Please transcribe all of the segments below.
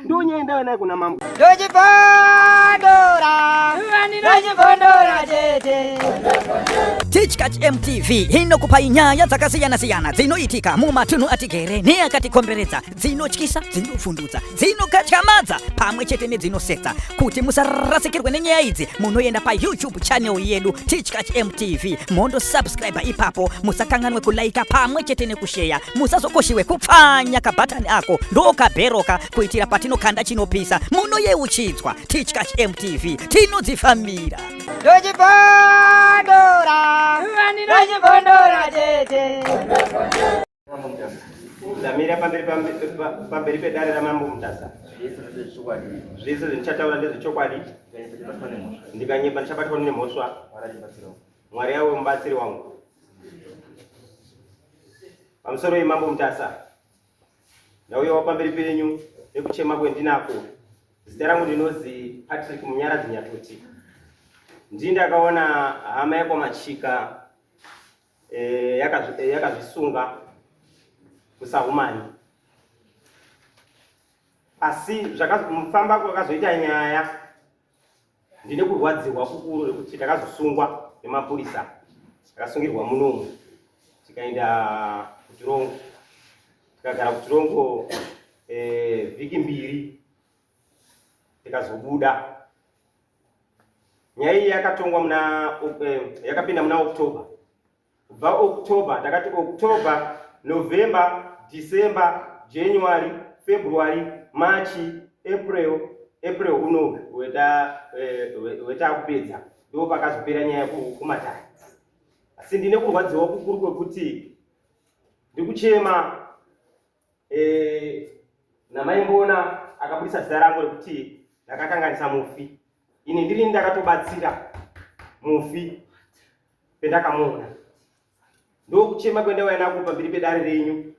Ndonyaya ndauya naye kuna mambo. Ndochipondora, ndochipondora chete. Tichkach MTV inokupai nyaya dzakasiyana-siyana dzinoitika mumatunhu atigere neakatikomberedza, dzinotyisa, dzinovhundutsa, dzinokatyamadza pamwe chete nedzinosetsa. Kuti musarasikirwe nenyaya idzi, munoenda paYouTube channel yedu Tichkach MTV, mondo subscribe ipapo, musakanganwe kulaika pamwe chete nekusheya, musazokoshiwe kupfanya kabhatani ako ndokabheroka kuitira patinokanda chinopisa munoyeuchidzwa. Tichkach MTV tinodzifambira. Ndochipondora, ndochipondora chete. Ndamira pamberi pedare raMambo Mutasa. Zvese zvendichataura ndezvechokwadi. Ndikanyepa ndichabatwa nemhosva. Mwari awe mubatsiri wangu. Pamusoro yemambo Mutasa. Ndauyawo pamberi penyu nekuchema kwendinako. Zita rangu ndinozi Patrick Munyaradzi Nyatoti. Ndini ndakaona hama yekwaMachika yakazvisunga kusahumani asi mufamba kwakazoita nyaya ndine kurwadziwa kukuru nekuti takazosungwa nemapurisa takasungirwa munomu tikaenda kutirongo tikagara kutirongo vhiki mbiri tikazobuda nyaya iyi yakatongwa muna yakapinda muna October. Kubva October takati October, November, December, January, February, March, April, April uno wetakupedza ndipo pakazopera nyaya kumatare. Asi ndine kurwadziwa kukuru kwekuti ndikuchema naMaimbona akabudisa zita rangu rekuti ndakakanganisa mufi. Ini ndiri ndakatobatsira mufi pendakamuona. Ndokuchema kwendauya nako pamberi pedare renyu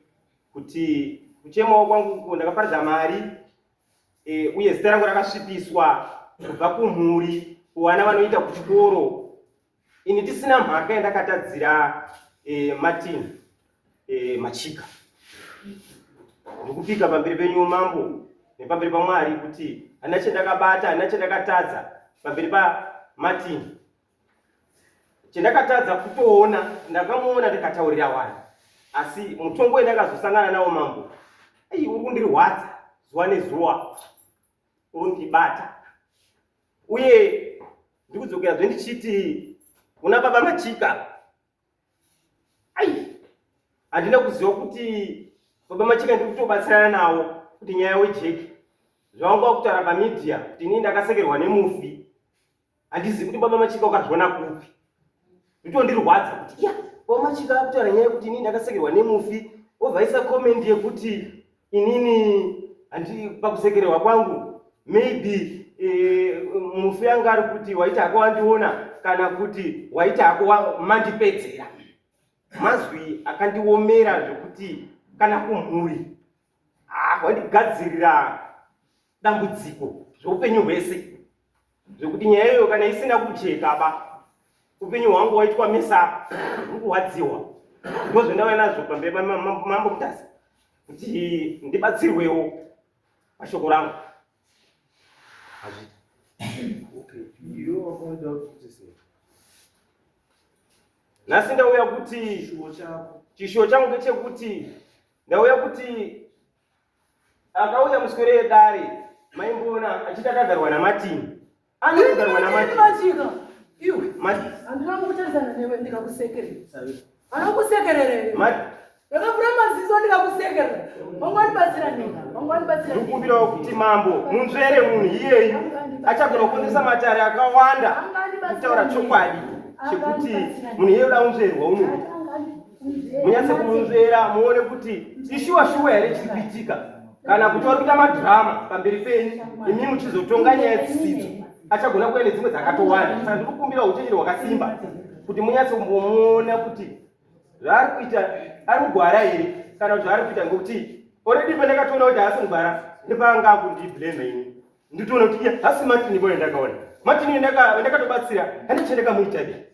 kuti kuchemawo kwangu uku ndakaparidza mari uye zita rangu rakasvipiswa kubva kumhuri kuvana vanoita kuchikoro ini tisina mhaka yandakatadzira Martin Machika. Ndikupika pamberi penyu mambo nepamberi paMwari kuti handina chendakabata, handina chendakatadza pamberi paMartin. Chendakatadza kutoona, ndakamuona ndikataurira vanhu, asi mutongo wendakazosangana nawo mambo, ai, uri kundirwadza zuva nezuva, uri kundibata. Uye ndikudzokera zve ndichiti kuna baba Machika, ai, handina kuziva kuti baba Machika ndiri kutobatsirana nawo kuti nyaya wejeki zvavanga kutaura pamedia kuti inini ndakasekerwa nemufi. Handizivi kuti baba Machika ukazviona kupi. Zvitondirwadza kuti iya baba Machika akutaura nyaya yekuti inini ndakasekerwa nemufi, wobva comment yekuti inini handi pakusekererwa kwangu maybe mufi anga ari kuti waita hako wandiona kana kuti waita hako mandipedzera. Mazwi akandiomera zvekuti kana kumhuri wandigadzirira dambudziko zveupenyu hwese, zvekuti nyaya iyoyo kana isina kujeka ba upenyu hwangu waitwa mesa, uri kurwadziwa. Ndozvendauya nazvo pamberi pamambo Mutasa kuti ndibatsirwewo pashoko rangu. Hazvita. Nhasi ndauya kuti chishuwo changu ndechekuti ndauya kuti akauya muswere yedare maimboona achiti akagarwa naMartin. Anogarwa naMartin. Machika, iwe. Handina kutarisana newe ndikakusekerera. Anokusekerera. Ndakavhura maziso ndikakusekerera. Wangu nei? Wangu wandibatsira nei? Ndikumbirawo kuti mambo munzvere munhu iyeyu achagona kukonzeresa matare akawanda kutaura chokwadi chekuti munhu iyeyu uda kunzverwa unoda. Munyatse kumunzvera muone kuti ishuwa shuwa here chiri kuitika kana kuti vari kuita madhirama pamberi penyu imi muchizotonga nyaya dzisidzo. Achagona kuuya nedzimwe dzakatowanda. Saka ndiri kukumbira uchenjeri hwakasimba kuti munyatse kumbomuona kuti zvaari kuita ari mugwara here kana kuti zvaari kuita, ngekuti already pandakatoona kuti haasi mugwara ndipanga akundiblame ini. Nditoona kuti iya hasi Martin boy ndakaona Martin ndakatobatsira handi chandakamuita be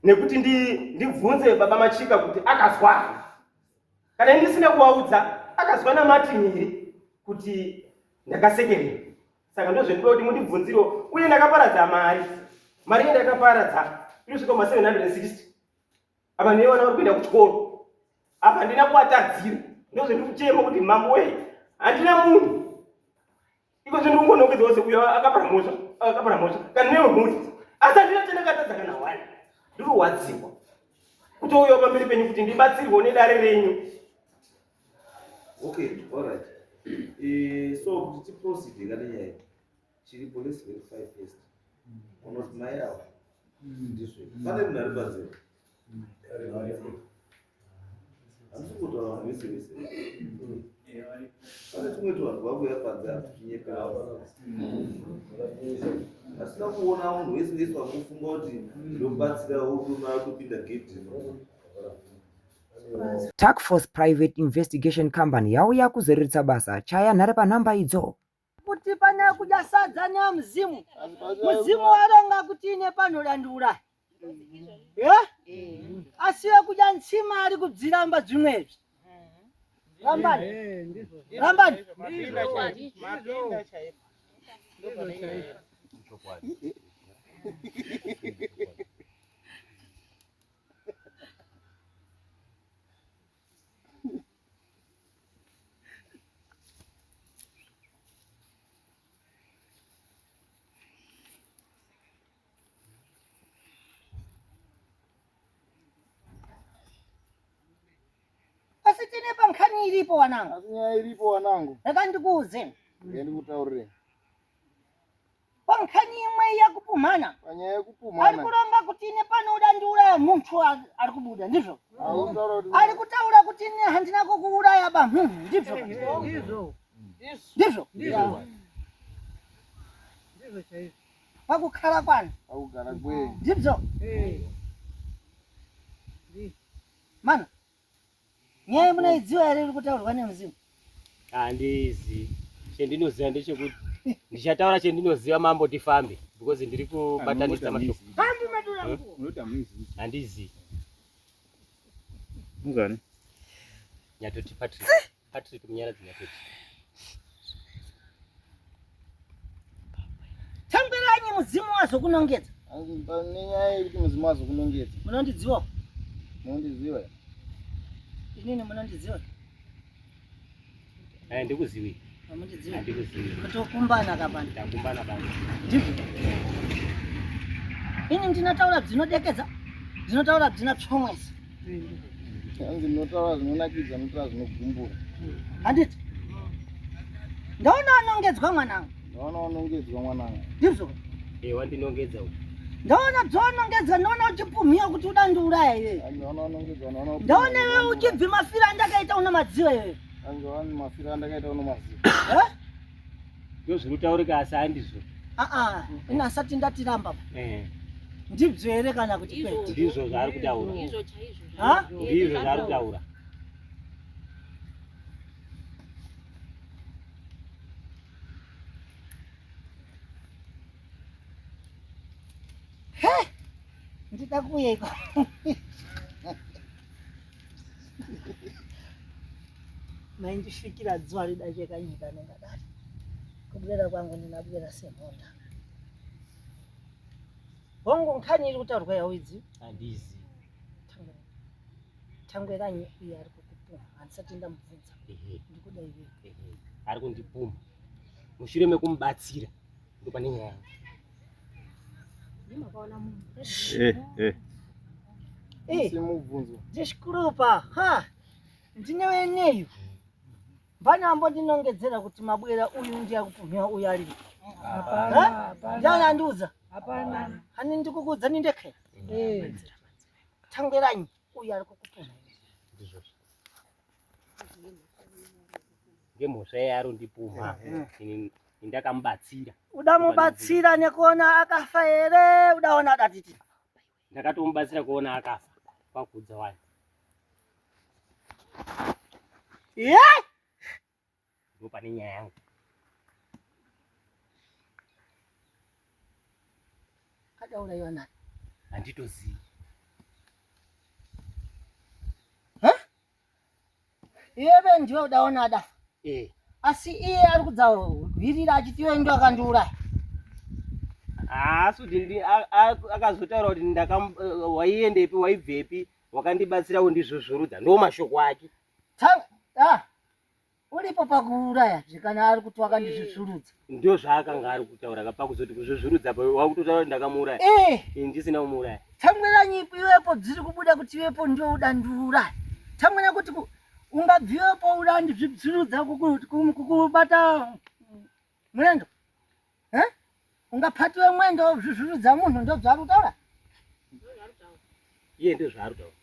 nekuti ndibvunze baba Machika kuti akazwa kana ndisina kuvaudza. Akazwa naMartin here kuti ndakasekerera? Saka ndozvendinoda kuti mundibvunzirewo. Uye ndakaparadza mari, mari yandakaparadza inosvika kuma 760. Apa ndine vana vari kuenda kuchikoro, apa handina kuvatadzira. Ndozvendiri kuchema kuti mambo wee, handina munhu. Iko zvino ndikungonongedzwa seuyo akapara mhosva, akapara mhosva kana newe mhuri, asi handina chandakatadza kana one. Ndirurwadziwa kutouyawo pamberi penyu kuti ndibatsirwe nedare renyu. Okay, all right. So kuti tiproceed kana nyaya chiripo, let's verify first. Unoti mai ava ndizvo pane munhu ari panze, handisi kungotaura vanhu vese vese. Pane tumwe tuvanhu vakuya panze apa tuchinyepera, asina kuona munhu wese wese wangofunga kuti ndobatsira wotopinda gedhi. Takforce Private Investigation Company yauya kuzorerusa basa. Chaya nhare panhamba idzo. Kuti pane kudya sadza nemuzimu, muzimu waronga kuti ine panodandura ye asi yekudya ntsima ari kudziramba zvimwezvi. Rambani, rambani. Asi tine pankhani iripo wanangu. Asi nyaya iripo wanangu. Reka ndikuudze. Ndikutaurire. Pankhani imwe yakupumhana. Panyaya yekupumhana. Ari kuronga kuti ine panoda ndiuraya muntu ari kubuda, ndizvo? Autaura kuti Ari kutaura kuti ine handina kukuuraya ba munhu, ndizvo? Ndizvo. Ndizvo? Ndizvo. Ndizvo chaizvo. Pakukhala kwanu. Pakugara kwenyu. Ndizvo? Eh. Ndizvo. Mana. Nyaya munoidziwa here iri kutaurwa nemuzimu? Handizi. Chendinoziva ndechekuti ndichataura chendinoziva mambo, tifambe because ndiri kubatanidza mashoko. Handizi. Mungani? Nyatoti Patrick. Patrick Munyaradzi Nyatoti. Tambiranyi mudzimu wazokunongedza. Pane nyaya yekuti mudzimu wazokunongedza. Munondidziwa? Munondiziva? Inini munondidziwa? Eh, ndikuzivi. Munondidziwa? Handikuzivi. Kutokumbana kapana. Takumbana baba. Ndizvo. Ini ndinotaura dzinodekedza, ndinotaura dzina tsvomwesa. Hanzi ndinotaura zvinonakidza, ndinotaura zvinogumbura. Handiti? Ndaona anongedzwa mwanangu. Ndaona wanongedzwa mwanangu. Ndizvo. Eh, wandinongedza uyu. Ndaona dzawanongedzwa, ndaona uchipumhiwa kuti uda ndiuraya iwewe. Hanzi ndaona wanongedzwa, ndaona Ndaona iwewe uchibvi mafiro andakaita una madziva iwewe. Hanzi wani mafiro andakaita uno maziva. Eh? Ndozvinotaurika asi handizvo. Ah ah, ini asati ndatiramba. Eh, Ndibzo here kana kuti kwete? ndizvo zvaari kutaura. Ndizvo chaizvo. Ha? Ndizvo zvaari kutaura. Ndida kuuya iko. Maindisvikira zuva ridacheka nyika nengadari. Kubwera kwangu ndinabwera semhonda. Hongu nkhani iri kutaurwa yauidzi. Handizi. Tangweranyi uye ari kukupumha. Handisati ndamubvunza. Ehe. Ndikuda iwewe. Ehe. Ari kundipumha. Mushure mekumubatsira ndopane nyaya yangu. Eh, eh. Eh, Simubvunzo. ndishikurupa. Ha. Ndinewe neyu. Mbani ambondinongedzera kuti mabwera uyu ndiye akupumhiwa uyu ari. Hapana. Ndiani Hapana. andiudza? Hapana. Hani ndikukuudza nindekhe. Eh. Tangweranyi uyu ari kukupumha. Ndizvo. Ngemhosva yaari kundipumha. Ini ndakamubatsira. Udamubatsira nekuona akafa here? Udaona adatiti. Ndakatomubatsira kuona akafa kwakudza wani. Ye? Ndopane nyaya yangu. Adauraiwa nani? Handitozivi. Iwewe ndiwe udaona adafa. Eh. Asi iye ari kudzahwirira achiti iwe ndiwe akandiuraya. Haasi kuti akazotaura kuti waiendepi waibvepi wakandibatsira kundizvuzvurudza ndo mashoko ake. Ah, uripo pakuuraya zve kana ari kuti wakandizvuzvurudza. Ndo zvaakanga ari kutaura ka pakuzoti kuzvuzvurudza pa wakutotaura kuti ndakamuuraya. Eh. Ini ndisina kumuuraya. Tangwena nyipi iwepo dziri kubuda kuti iwepo ndiwe udandiuraya. Tangwena kuti ungabviwepo udandizvuzvurudza kukubata mwendo. Eh? Ungapatiwe mwendo zvuzvurudza munhu ndo zvaari kutaura? Iye ndo zvaari kutaura.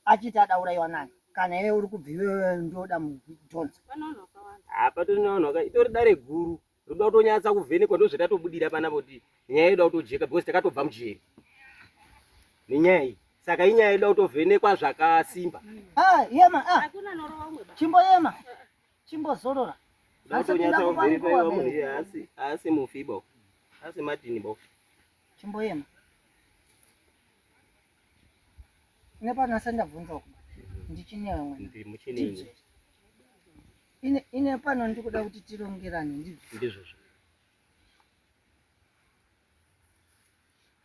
Achiti adauraiwa nani? Kana iwe uri kubva iwewe ndoda mudhonza. Apa toona vanhu vaka itori dare guru roda kutonyatsa kuvhenekwa ndozvatatobudira panapa kuti nyaya yoda kutojeka because takatobva mujeri nenyaya iyi saka inyaya yoda kutovhenekwa zvakasimba. Ah, yema, ah. Chimboyema. Chimbozorora. Kuda kutonyatsa kuvhenekwa iwe munhu iye haasi haasi mufi bo. Haasi Martin bo. Chimboyema. Nepano asati ndabvunza uku. Ndichinewe mwana. Ndiri muchinei. Ine ine pano ndikuda kuti tirongerane ndizvo. Ndizvozvo.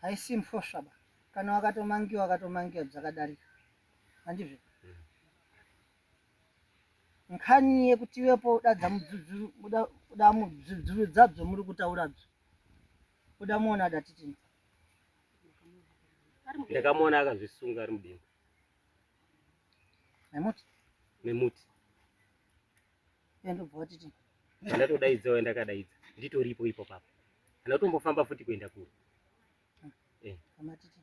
Haisi mhosva ba. Kana wakatomangiwa wakatomangiwa zvakadarika. Handizvo? Nkhani yekuti iwepo udadza mudzudzuru uda uda mudzudzurudza muri kutaurabzo. Uda muona adatitini. Ndakamuona akazvisunga ari mudenga. Nemuti? Nemuti. Ndobva watiti. Ndatodaidza uye ndakadaidza. Nditoripo ipo papa. Ndatombofamba futi kuenda kure. Eh. Amatiti.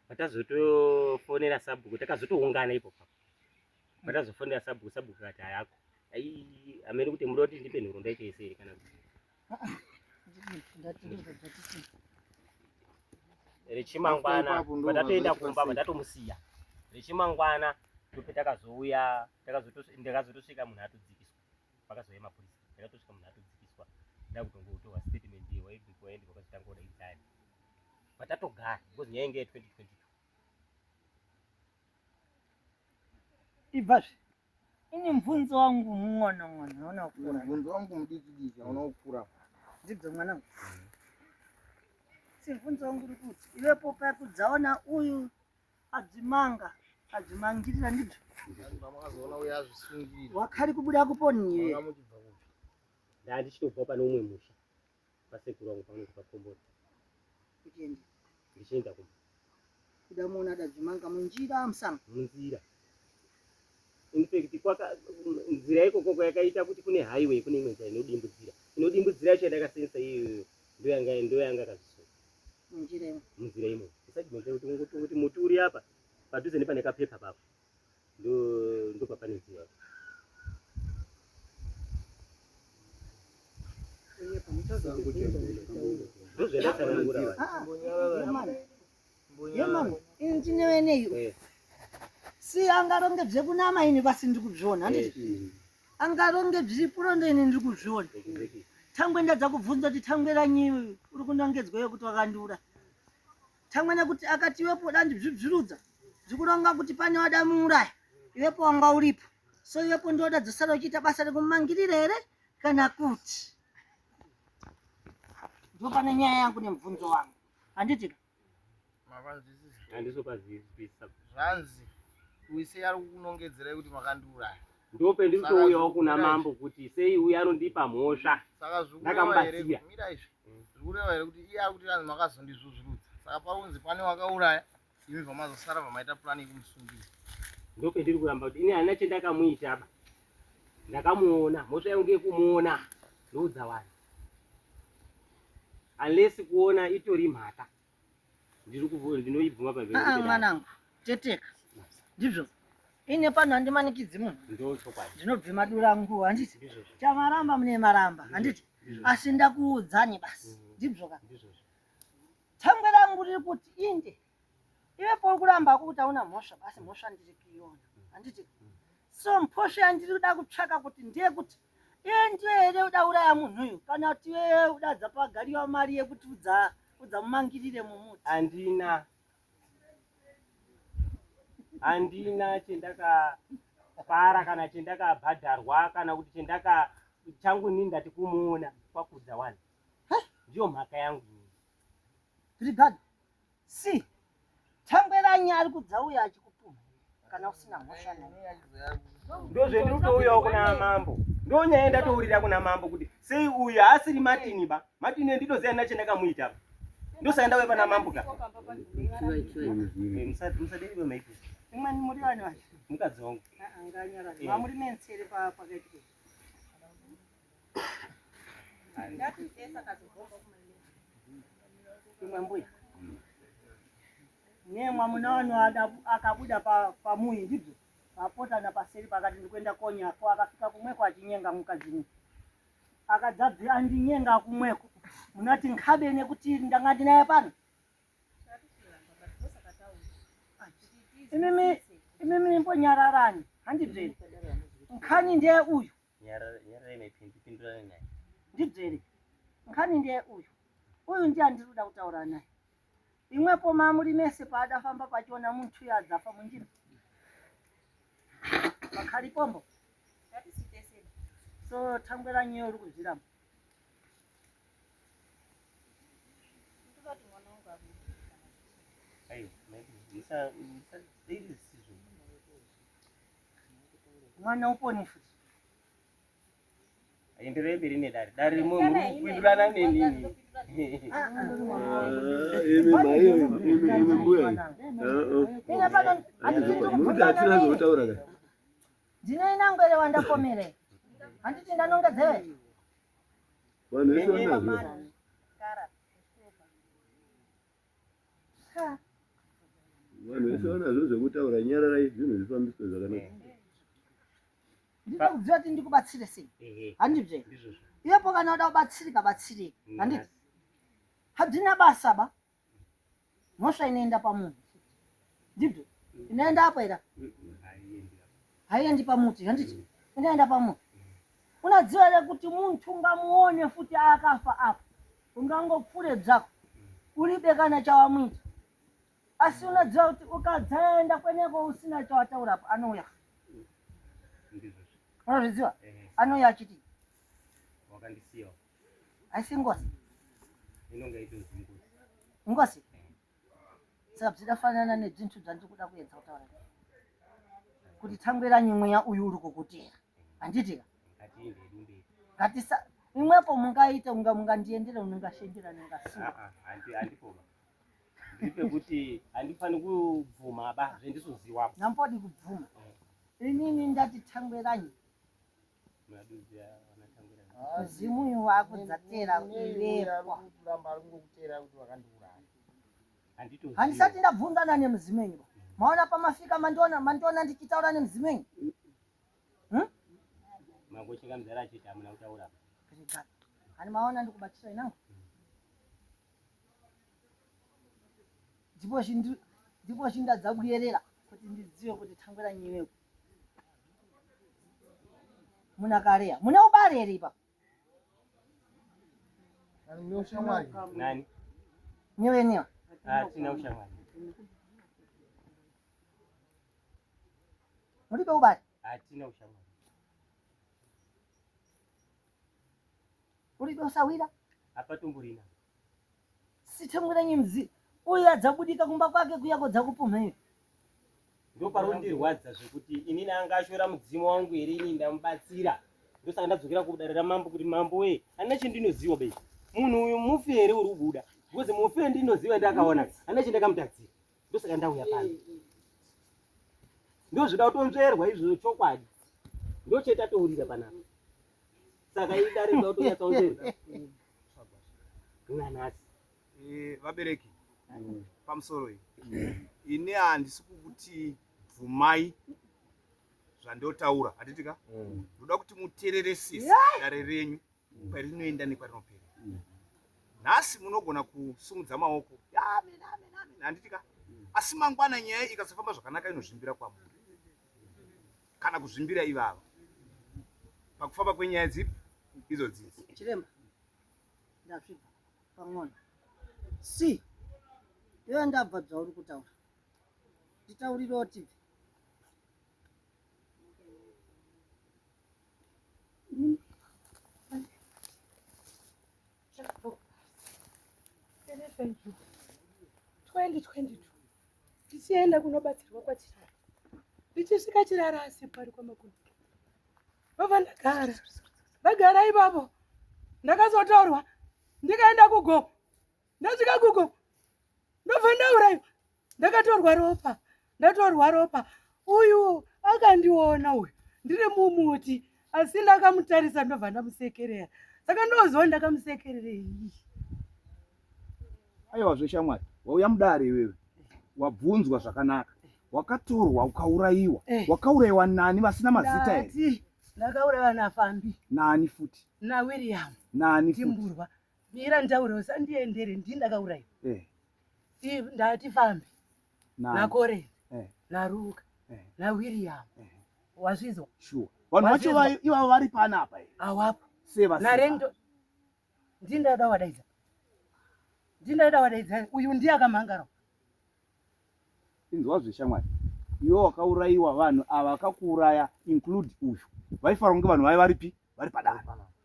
Patazotofonera sabhuku takazotoungana ipo papa. Patazofonera sabhuku sabhuku akati hayako. Ai amene kuti muda kuti ndipe nhoroondo yacho yese here kana kuti. Rechimangwana patatoenda kumba patatomusiya. Rechimangwana ndope takazouya ndakazotosvika munhu atodzikiswa. Pakazouya mapurisa ndakatosvika munhu atodzikiswa. Ndakutongotorwa statement ye waibve kwaende kwakazotanga kudaidzana. Patatogara because nyaya inge ye 2022. Ibvazve. Ini mubvunzo wangu mung'ono ng'ono hauna kukura. Mubvunzo wangu mudiki diki hauna kukura. Ndibve mwanangu. Si mubvunzo wangu uri kuti iwepo pakudzaona uyu adzimanga adzimangirira ndizvo. Pamakazoona uyu azvisungirira. Wakari kubuda kuponi iwe. Manga muchibva kupi? Ndandichitobva pane umwe musha pasekuru wangu panonzi pakomboni. Uchienda. Ndichienda kumba. Kuda muona adadzimanga munjira musango. Munzira. In fact kwaka nzira ikoko yakaita kuti kune highway kune imwe nzira inodimbudzira. Inodimbudzira yacho yandakasensa iyoyo ndoyanga ndoyanga akazvisunga. Munjira imo. Munzira imo. Usajibvunze kuti ungoti muti uri apa padhuze nepane kapepa papo. Ndo ndopapane nzira. Ndozvandatsanangura. Yemana, ini ndinewe neyi. Si angarongedze kunama ini basi ndiri kuzviona handiti? Angaronge zviripurondo ini ndiri kuzviona. Tangwe ndadza kubvunza kuti tangwe ranyi uri kunongedzwa kuti wakandiura. Tangwe nekuti akati iwepo dandizvibzvirudza. Zvikuronga kuti pane wadamuuraya. Iwepo wanga uripo. So iwepo ndoda dzosara uchiita basa rekumangirira here kana kuti. Ndopane nyaya yangu nemubvunzo wangu. Handiti ka? Mapanzwisisa. Handisopazwisisa. Zvanzi uise ari kukunongedzerai kuti makandiuraya. Ndope ndiri kutouyawo kuna mambo kuti sei uyu anondipa mhosva. Saka zvikureva here Ndakamubatsira. mira izvi. Zvikureva here kuti iye ari kuti anzi makazondizvuzvurudza. Saka paunzi pane wakauraya imi bvamazosara bvamaita plan yekumusungisa. Ndope ndiri kuramba kuti ini handina chendakamuita ba. Ndakamuona, mhosva yangu ngeyekumuona. Ndoudza vanhu. Unless kuona itori mhaka. Ndiri kuvu ndinoibvuma pamberi Ah, pedare. mwanangu, teteka. Ndizvo. Ine pano handimanikidzi munhu. Ndochokwadi. Ndinobvima dura nguwa handiti? Ndizvozvo. Chamaramba mune maramba handiti? Asi ndakuudzani basi. Ndizvo ka. Ndizvozvo. Thangwe rangu riri kuti inde. Iwepo uri kuramba kuti hauna mhosva basi mhosva ndiri kuiona. Handiti? So mhosva yandiri kuda kutsvaka kuti ndeyekuti iwe ndiwe here uda uraya munhu uyu kana kuti iwe udadza pagariwa mari yekuti udza udzamumangirire mumuti. Handina. Handina chendakapara kana chendakabhadharwa kana kuti chendaka changu inini ndati kumuona kwakudza wani. Ndiyo mhaka yangu. Brigade. Si. Tangweranyi ari kudzauya achikupumha kana usina mhosva naye. Ndozvendiri kutouyawo kuna mambo. Ndonyaya ndatourira kuna mambo kuti sei uyu haasiri Martin ba. Martin ndinoziva ndina chendakamuita. Ndosaka ndauya pana mambo ka. Eh, musadei vemaiti. Imweni muri vani vacho. Mukadzi wangu. Ah, nganyarara. Mamuri mensere pa pakaitika. Imwe mbuya. Ne mwamuna wanu akabuda pamuyi ndibzo. Apota paseri pakati ndikuenda konyako akafika kumweko achinyenga mukadzi. Akadzabvi andinyenga kumweko. Munati nkhabe nekuti ndanga ndinaye pano. Imimi imimi mbonyararani handibzeri. Nkhani ndiye uyu. Nyarara maipindi pindurane naye. Ndibzeri. Nkhani ndiye uyu. Uyu ndiye andiri kuda kutaura naye. Imwepo mamuri mese paadafamba pachiona muntu uyu adzafa munjira. Pakhali pombo. So thangwera nyewe uri kuzviramba. Aiwa, maipindi. Musa musa zvisizvo. Mwana uponi futi. Enderei mberi nedare. Dare muri kupindurana nenini. Imi mai imi imi mbuya. Ine pano handiti ndiri Muti kubvunzana hatina nei. zvokutaura ka. Ndine inangwere wandapomere. Handiti ndanongedzewe. Vanhu vese vanazvo. Ha. Vanhu vese vanazvo zvekutaura nyararai zvinhu zvifambiswe zvakanaka. Ndinoda kuziva kuti ndikubatsire sei. Ehe. Handibve. Ndizvozvo. Iwepo kana uda kubatsirika batsirika. Handiti. Hadzina basa ba. Mhosva inoenda pamunhu. Ndibve. Inoenda apo era. Haiendi pamuti, handiti? Inoenda pamunhu. Unaziva here kuti muntu ungamuone futi akafa apo. Ungangopfure dzako. Uribe kana chawamuita. Asi unoziva kuti ukadzaenda kweneko usina chawataura apo anouya. Ndizvozvo. Unozviziva? Ehe. Anouya achiti Wakandisiya. haisi ngozi. Inonga itozi ngozi. Ngozi. Saka zvidafanana nezvinhu zvandiri kuda kuedza kutaura. Kuti tangweranyi mweya uyu uri kukutera. Handiti ka? Ngatiende hedu mberi. Ngatisa imwepo mungaite unga mungandiendere unongashendera ningasuka. Ah, ah, handipoba. Ndiri pekuti handifani kubvuma ba zvendisoziwa. Nampodi kubvuma. Inini ndati tangweranyi. Munadudzira vanatangwera. Mudzimu uyu wakudzatera iwekwa. Kuramba ari kungokutera kuti wakandiuraya. Handitozivi. Handisati ndabvunzana nemudzimu wenyu. ba. Maona pamafika mandiona mandiona ndichitaura nemudzimu wenyu. Mangochinga muzara achiti hamuna kutaura. Brigade. Hani maona ndikubatira inangu. Ndipo chindu ndipo chindadza kuyerera kuti ndidziwe kuti tangweranyi iwewe. Muna karea. Mune ubare here ipapo? Ani mune ushamwari. Nani? Newe newe. Hatina ushamwari. Mulibe ubare. Hatina ushamwari. Ulibe usawira. Hapatomborina. Sitangweranyi mzi. Uyu adzabudika kumba kwake kuya kodza kupumha iwe. Ndoparondirwadza zvekuti inini anga ashora mudzimu wangu here inini ndamubatsira. Ndosaka ndadzokera kudare ramambo kuti mambo wee handina chendinoziwa bei. Munhu uyu mufi here uri kubuda? Because mufi wendinoziva ndakaona handina chendakamutadzira. Ndosaka ndauya pano. Ndozvida kutonzverwa izvozvo chokwadi. Ndochetatorira panapa. Saka idare rinoda kutonyatsaonzverwa. Nanhasi. Eh, vabereki pamusoro iyi ini handisi kukuti bvumai zvandotaura handiti ka ndoda kuti mutereresese dare renyu kwarinoenda nekwarinopera nhasi munogona kusumudza maoko amen amen amen handiti ka asi mangwana nyaya ikasafamba zvakanaka inozvimbira kwamuri kana kuzvimbira ivava pakufamba kwenyaya dzipi idzo dzidzi Chiremba. Ndasvika pang'ono. Si. Iwe ndabva zvauri kutaura. Nditaurirewo tibve. 27 June 2022 ndichienda kunobatsirwa kwaChirara. Ndichisvika Chirara asipo ari kwaMakundi. Ndobva ndagara. Ndagara ipapo ndakazotorwa ndikaenda kuGomo. Ndasvika kuGomo ndobva ndaurayiwa. Ndakatorwa ropa, ndatorwa ropa. Uyu akandiona uyu ndiri mumuti asi ndakamutarisa ndobva ndamusekerera. Saka ndoziva ndakamusekererei. Aiwa zveshamwari, wauya mudare iwewe, wabvunzwa zvakanaka, wakatorwa ukaurayiwa. Eh. Wakaurayiwa nani vasina mazita here? Ndati ndakaurayiwa naFambi. Nani futi? NaWilliam. Nani futi? Timburwa. Mira nditaure usandiendere, ndini ndakaurayiwa. Eh. Ndati Fambi. Nani? NaKore. Eh. NaRuka. Eh. NaWilliam. Eh. Wazvizwa? Sure. Vanhu vacho ivavo vari panapa here? Awapo. Seva Narento. Ndini ndada wadaidza. Ndini ndada wadaidza. Uyu ndiye akamhangara. Inzwa zveshamwari. Iwe wakaurayiwa, vanhu ava vakakuuraya include uyu. Vaifanira kunge vanhu vaiva varipi? Vari padare.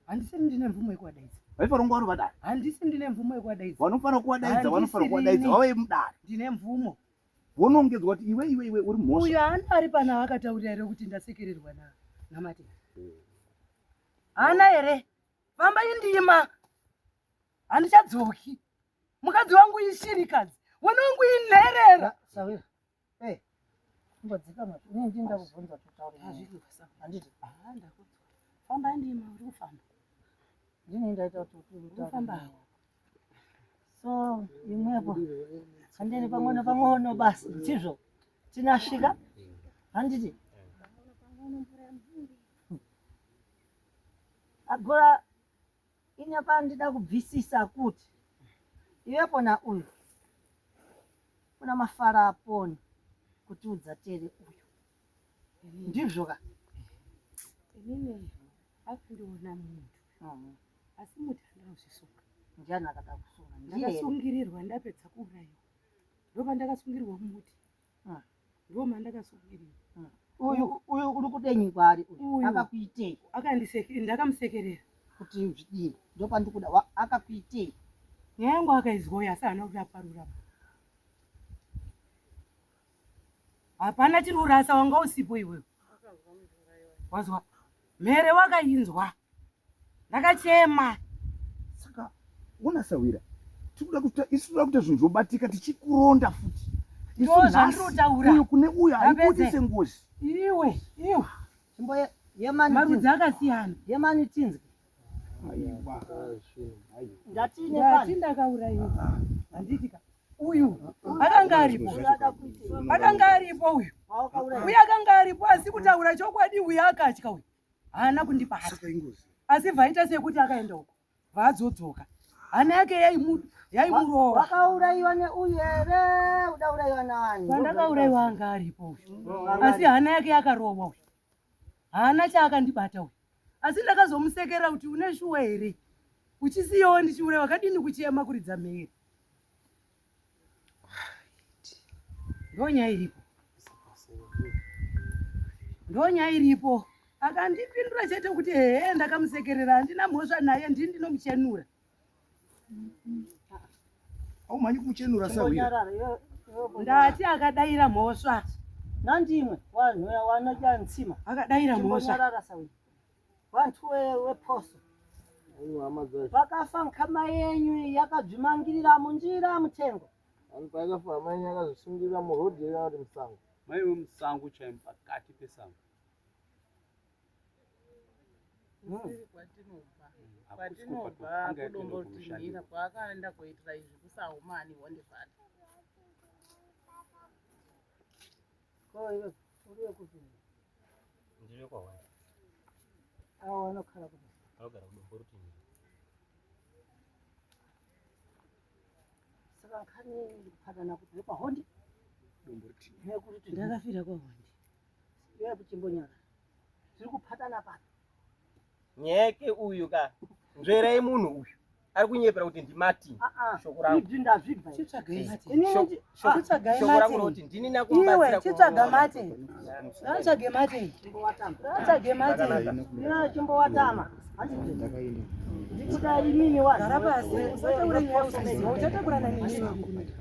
Handisi ndine mvumo yekuwadaidza. Vaifanira kunge vari padare. Handisi ndine mvumo yekuwadaidza. Vanofanira kuwadaidza, Handisi vanofanira kuwadaidza rini. vave mudare. Ndine mvumo. Vonongedzwa kuti iwe iwe iwe uri mhosva. Uyu haana ari pana akataurira here kuti ndasekererwa na naMatenda. Haana here? Famba indima. Handichadzoki. Mukadzi wangu ishirikadzi. Mwana wangu inherera. Sawira. Eh. Imbodzikama. Ini ndini ndakubvunza kuti utaure. Handiti. Ah, ndakudzwa. Famba ndima uri kufamba. Ndini ndaita kuti Uri utaure. kufamba hako. So imwepo handeni pang'ono pang'ono basi ndizvo tinasvika handiti agora ini apa ndida kubvisisa kuti iwepo na uyu kuna mafara aponi kutiudza tere uyu ndizvo ka Inini akandiona muntu. Asi muti handina kuzvisunga. Ndiani akada kusunga? Ndiye here? Ndakasungirirwa ndapedza kuurayiwa. Ndopandakasungirirwa mumuti. Ndomandakasungirirwa. Uyu uyu uri kudenyi kwaari uyu Uyu. akakuitei? Ndakamusekerera. Kuti zvidini? Ndopandikuda akakuitei? Nyaya yangu akaizwa uyu asi haana kuti aparura. Hapana chiri kurasa wanga usipo iwewe. Wazwa? Mhere wakainzwa. Ndakachema. Saka ona Sawira, tikuda kuita isu tikuda kuita zvinhu zvobatika tichikuronda futi. Isu Ndoo nhasi zvandinotaura. uyu kune uyu haibudi Ndapedze. sengozi. Iwe, iwe. Chimbo yemani Marudzi akasiyana. Yemani tinzwe. Aiwa. Ndatine Ndati pani. ndakaurayiwa. Handiti ka. Uyu akanga aripo. Akanga aripo uyu. Uyu akanga aripo asi kutaura chokwadi uyu akatya uyu. Haana kundibata. Asi vaita sekuti akaenda uko. Vadzodzoka. Hana yake yaimurova. Wakaurayiwa neuyu here? Udaurayiwa nani? Pandakaurayiwa anga aripo uyu. Asi hana yake yakarohwa uyu. Haana chaakandibata uyu. Asi ndakazomusekera kuti une shuwa here? Uchisiyawo ndichiuraiwa kadini kuchema kuridza mhere. Ndonyaya iripo. Ndonyaya iripo. Akandipindura chete kuti ehe ndakamusekerera handina mhosva naye ndini ndinomuchenura. Haumhanyi kumuchenura Sawira. Ndati akadaira mhosva. Nandimwe vanhu vanodya ntsima. Akadaira mhosva. Chimbonyarara Sawira. Vantu weposo. Vakafa nkama yenyu yakadzvimangirira munjira mutengo. Pakafa amai yakazvisungirira murodhi kana kuti musango. Maiwe musango chaimo pakati pesango. Kwatinobva kwatinobva kudombotinhira kwaakaenda kuitira izvi kusaumani wondifata. Ko iwe uri wekupi? Ndiri kwawanda. Awo vanokhala kupi? Vanogara kudombo rutinhira. Saka nkhani ndikuphatana kuti wekwahondi nekuti Ndakafira kwahondi. Iwe kuchimbonyara. Tiri kuphatana pano. Nyeke uyu ka. Nzverai munhu uyu. Ari kunyepera kuti ndiMartin. Ah, ah. Shoko rangu. Ibvi ndazvibva. Chitsvagai Martin. Inini Chitsvagai Shoko rangu Martin. rokuti ndini Iwe nakumubatsira chitsvaga Martin. Ngatsvage Martin. Ngatsvage Martin. Ina chimbowatama. Ndikuda imini wazi. Gara pasi. Usataure nyaya usiziva. Uchatakurana neni.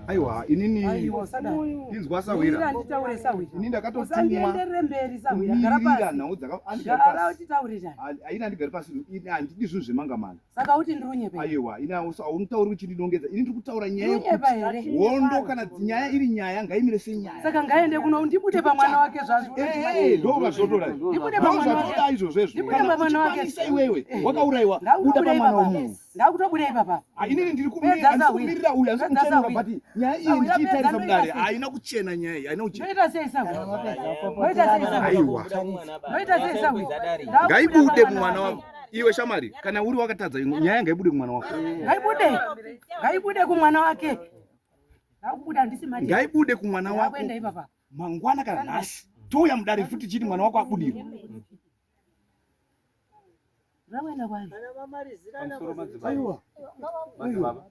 Aiwa, inini Aiwa, usadaro. inzwa sahwira. Mira nditaure sahwira. Ini ndakatotumwa Usandienderere mberi sahwira. Gara kumirira pasi. nhau dzaka andigari Gara pasi. uchitaurirana. Haina andigari pasi. Ini handidi zvinhu zvemangamanga. Saka uti ndiri unyepa. Aiwa, ini hautauri uchindinongedza. Ini ndiri kutaura nyaya Unyepa yekuti here? hondo kana nyaya iri nyaya ngaimire senyaya. Saka ngaende kuno ndibude pamwana wake zvazvo. Ehe, ndo zvazvotoda. Ndibude Ndo pamwana wake. zvatoda izvozvo izvo. Ndibude Kana pamwana wake. uchikwanisa iwewe wakaurayiwa, buda Ndakutobuda pamwana ipapa. womunhu. Ndakutobuda ipapa. Ah, inini ndiri Pedza sahwira. kumirira uyu handisi Pedza kumuchenura sahwira. but nyaya iyi Sahwira, ndichiitarisa pedza mudare ndoita sei? haina kuchena nyaya iyi haina kuchena. Ndoita sei sahwira? Ndoita sei sahwira? Aiwa. Ndoita sei sahwira? Ngaibude kumwana wako. Iwe shamari, kana uri wakatadza nyaya ngaibude kumwana wako. Ngaibude. Ngaibude kumwana wake. Ndakubuda handisi Martin. Ngaibude kumwana wako. Ndakuenda ipapa. Mangwana kana nhasi touya mudare futi chiti mwana wako abudirwa. Ndakuenda kwani? Pamusoro madzibaba. Aiwa. Madzibaba.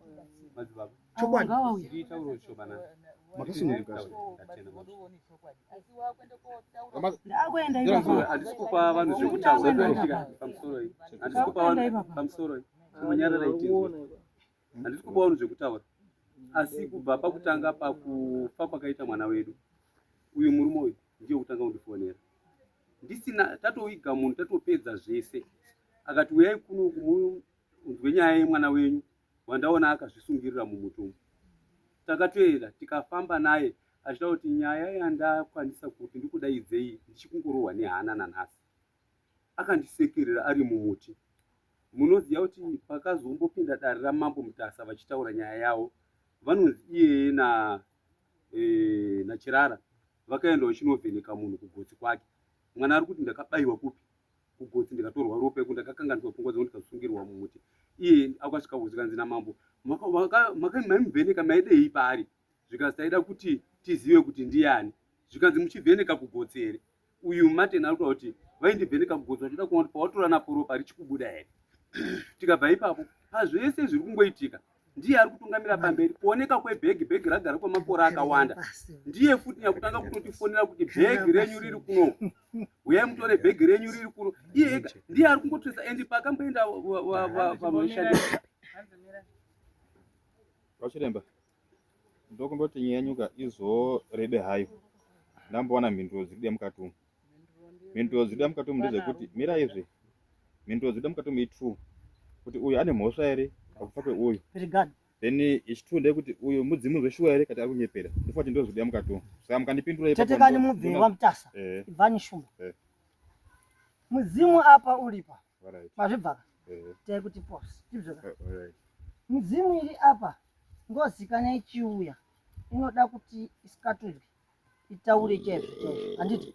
Madzibaba. Chokwadi. Ngawauye. Nditaure chobanana. Makasununguka. Ndakuenda ipapa. Handisi kupa vanhu zvekutaura pamusoro iyi. Handisi kupa vanhu pamusoro iyi. Kunyarara itinzwe. Handisi kupa vanhu zvekutaura. Asi kubva pakutanga pakufa kwakaita mwana wedu, uyu murume uyu ndiye kutanga kundifonera. Ndisina tatoviga munhu tatopedza zvese. Akati uyai kuno munzwe nyaya yemwana wenyu wandaona akazvisungirira mumuti umu. Takatoenda tikafamba naye achida kuti nyaya yandakwanisa kuti ndikudaidzei ndichikungorohwa nehana nanhasi. Akandisekerera ari mumuti. Munoziva kuti pakazombopinda dare raMambo Mutasa vachitaura nyaya yavo, vanonzi iyeye na naChirara vakaenda vachinovheneka munhu kugotsi kwake. Mwana ari kuti ndakabaiwa kupi? Kugotsi ndikatorwa ropa iko ndakakanganiswa pfungwa dzangu ndikasungirwa mumuti. Iye akasvika zvikanzi namambo maimuvheneka maidei paari? Zvikanzi taida kuti tizive kuti ndiani. Zvikanzi muchivheneka kugotsi here? Uyu Martin ari kutaura kuti vaindivheneka kugotsi vachida kuona kuti pawatora napo ropa richikubuda here. Tikabva ipapo pazvese zviri kungoitika ndiye ari kutungamira pamberi kuoneka kwebhegi bhegi ragara kwemakore akawanda ndiye futi nyakutanga kutotifonera kuti bhegi renyu riri kuno uyai mutore bhegi renyu riri kuno iye ega ndiye ari kungotresa and pakamboenda vanhu vaishandisa VaChiremba, ndokumbira kuti nyaya yenyuka izorebe hayo. Ndambowana mhinduro dziri kuda mukati umu. Mhinduro dziri kuda mukati umu ndezvekuti miraizve. Mhinduro dziri kuda mukati umu i2 kuti uyu ane mhosva here pakufa kweuyu. Brigade. Then yechi2 ndeyekuti uyu mudzimu zveshuwa here kati ari kunyepera. Ndofunga kuti ndozviri kuda mukati umu. Saka mukandipindura ipapo Tete kani mubve waMutasa. Ibvani Shumba. Mudzimu apa uripa. Alright. Mazvibvaka. Eh. Kuti pose. Ndizvo. Alright. Midzimu iri apa ngozi kana ichiuya inoda kuti isikatudwe itaure chaizvo chaizvo handiti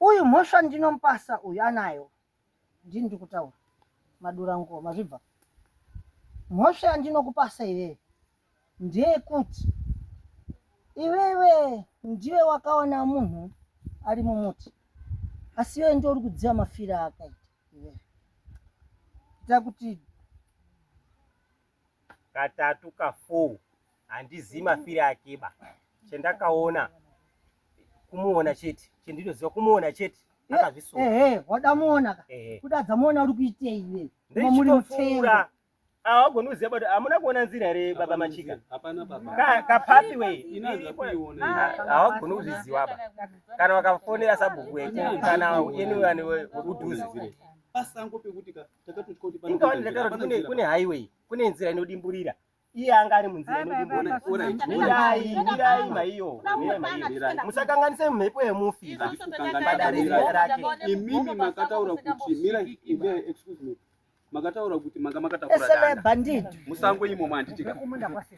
uyu mhosva ndinomupasa uyu anayo ndini ndiri kutaura madura nguva mazvibva mhosva yandinokupasa iwewe ndeyekuti iwewe ndiwe wakaona munhu ari mumuti asi iwewe ndiwe uri kudziva mafiro aakaita iwewe ita kuti Katatu ka4 handizii mafiro akeba. Chendakaona kumuona chete, chendinoziva kumuona chete akazvisunga. Ehe, wadamuona ka. Ehe. Kudadza muona uri kuitei iwewe? Muri mutengo. Ndichitopfuura. Hawagoni kuziva bado hamuna kuona nzira here baba Machika? Hapana baba. Ka pathway Ini handina kuiona. Hawagoni kuzviziva ba. Kana wakafonera sabhuku weku kana anyone wekudhuze. Pasango pekuti takatotya kuti pano Inga wani ndakataura kuti kune highway, kune nzira inodimburira. Iye anga ari munzira inodimburira. Mirai, mirai maiyo. Mirai maiyo. Musakanganise mhepo yemufi. Padare rake. Imimi makataura kuti mirai, mirai, excuse me. Makataura kuti manga makatakura Esele danda. bandit. Musango imomo handitika.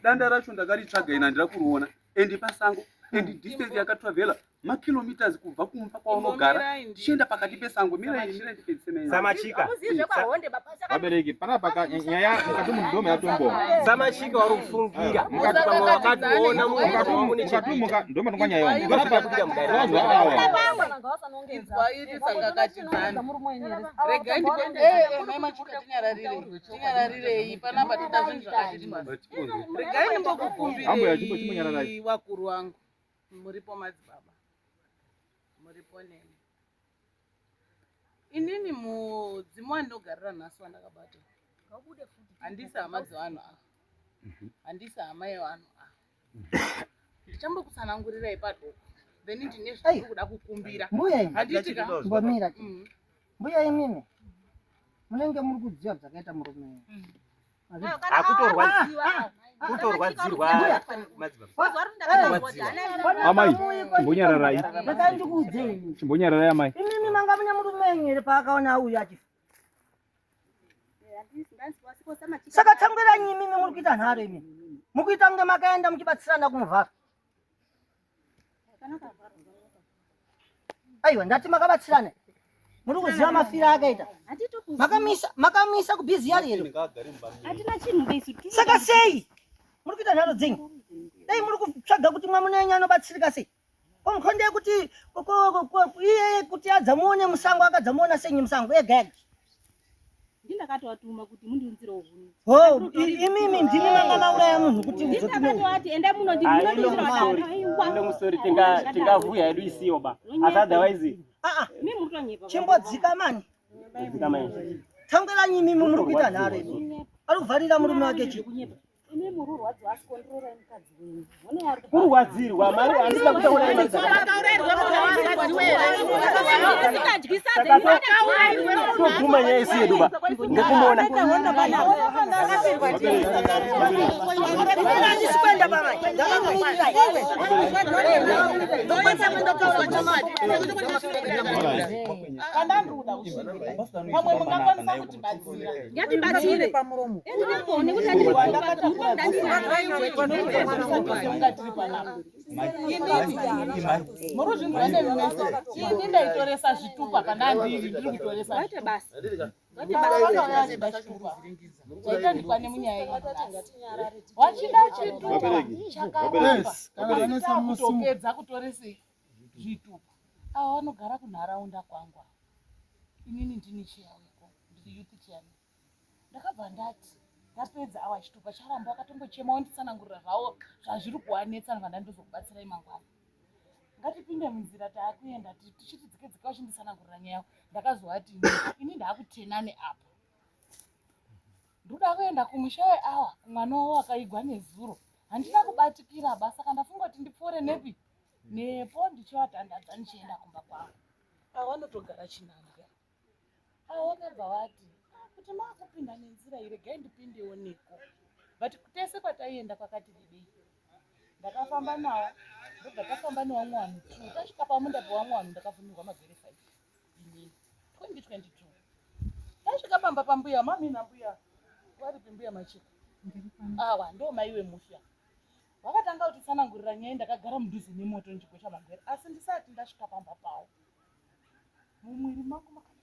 Danda racho ndakaritsvaga ina handina kuriona. And pasango, and distance yakatravhela Makilometers kubva kumba kwaunogara tichienda pakati pesango. Mirai, mirai ndipedzise nyaya. Samachika. Vabereki, panapa ka nyaya mukati mudhoma yatombo. Samachika wari kufungira. Mukati pamwe wakatoona munhu wangu nechekuita. Ndoma tonga nyaya yangu. Panapa vanzwa awa. Regai ndikuende mai Machuka, tinyararire, tinyararirei panapa, toda zvinhu zvakati. Regai Ambuya, chimbonyararai. ndimbokukumbirei wakuru wangu, muripo madzibaba, muripo neni. Inini mudzimu wandinogarira nhasi wandakabata, handisi hama dzevanhu ava, handisi hama yevanhu ava. Ndichambokutsanangurirai padoko, then ndine zvandiri kuda kukumbira. Mbuya imi. Handiti ka? Mbomira. Mbuya imimi. Munenge muri kudziva zvakaita murume wenyu. Akutorwadzirwa madzibaba. Amai, chimbonyararai. Regai ndikuudzei ini. Chimbonyararai amai. Imimi manga mune murume wenyu here paakaona auya achifa? Saka tangweranyi imimi muri kuita nharo imimi. Muri kuita kunge makaenda muchibatsirana kumuvhara. Aiwa, ndati makabatsirana. Muri kuziva mafiro akaita. Makamisa, makamisa kubhizi yari here? Hatina chinhu isu. Saka sei muri kuita nharo dzenyu? Dai muri kutsvaga kuti mwamuna wenyu anobatsirika sei? Komukonde kuti iye kuti adzamuone musango, akadzamuona senyi musango ega ega. Ndindakatovatuma kuti mundiunzirewo huni. Ho, imimi ndimi manga mauraya munhu kuti muzotume. Ndindakatowati enda muno. Long story, tingavuya hedu isiyo ba, asi otherwise Chimbodzika mani. Dzika mai. Tangweranyi imimi muri kuita nharo imi. Ari kuvharira murume wake chi. Imi muri urwadziwa, asi kondororai mukadzi wenyu. Kurwadzirwa mari handisina kutaura tobvuma nyaya isi yedu ba ngekumuona. Handisi kuenda pamai. Ndakakumirirai. Ndokwanisa kuenda kutaura kuna mambo. Kandandiuda kusvikira pamwe mungakwanisa kutibatsira. Ngatibatsire. Pamuromo. Muri kuzvinzwa nemi mese, ini ndaitoresa zvitupa pandandiri ndiri kutoresa zvaita ndikwane munyaya iyi wachida chitupa chakaramba kutopedza kutorese zvitupa. Ava vanogara kunharaunda kwangu ava, inini ndini chiyaweko, ndiri youth chairman. Ndakabva ndati ndapedza awa chitupa charamba, wakatombochema wanditsanangurira zvawo zvazviri kuwanetsa. Ndobva ndandozokubatsirai mangwana, ngatipinde munzira taakuenda. Tichiti dzike dzike wachinditsanangurira nyaya yako. Ndakazovati ini ndaakutenane apa, ndoda kuenda kumusha weawa kumwana wavo wakaigwa nezuro. Handina kubatikira ba, saka ndafunga kuti ndipfuure nepi nepo ndichivatandadza ndichienda kumba kwangu. Ava vanotogara chinhambwe. Ava vakabva vati, "Ah, kuti maakupinda nenzira iyi, regai ndipindewo neko." But tese kwataienda kwakati didei. Ndakafamba nawo, ndobva tafamba nevamwe vanhu two. Tasvika pamunda pewamwe vanhu, ndakavhumirwa magwere 5 inini 2022. Tasvika pamba pambuya mami nambuya varipi, mbuya Machika awa ndo mai wemusha, vakatanga kutitsanangurira nyaya. Ndakagara mudhuze nemoto ndichigocha magwere, asi ndisati ndasvika pamba pavo mumwiri mangu makati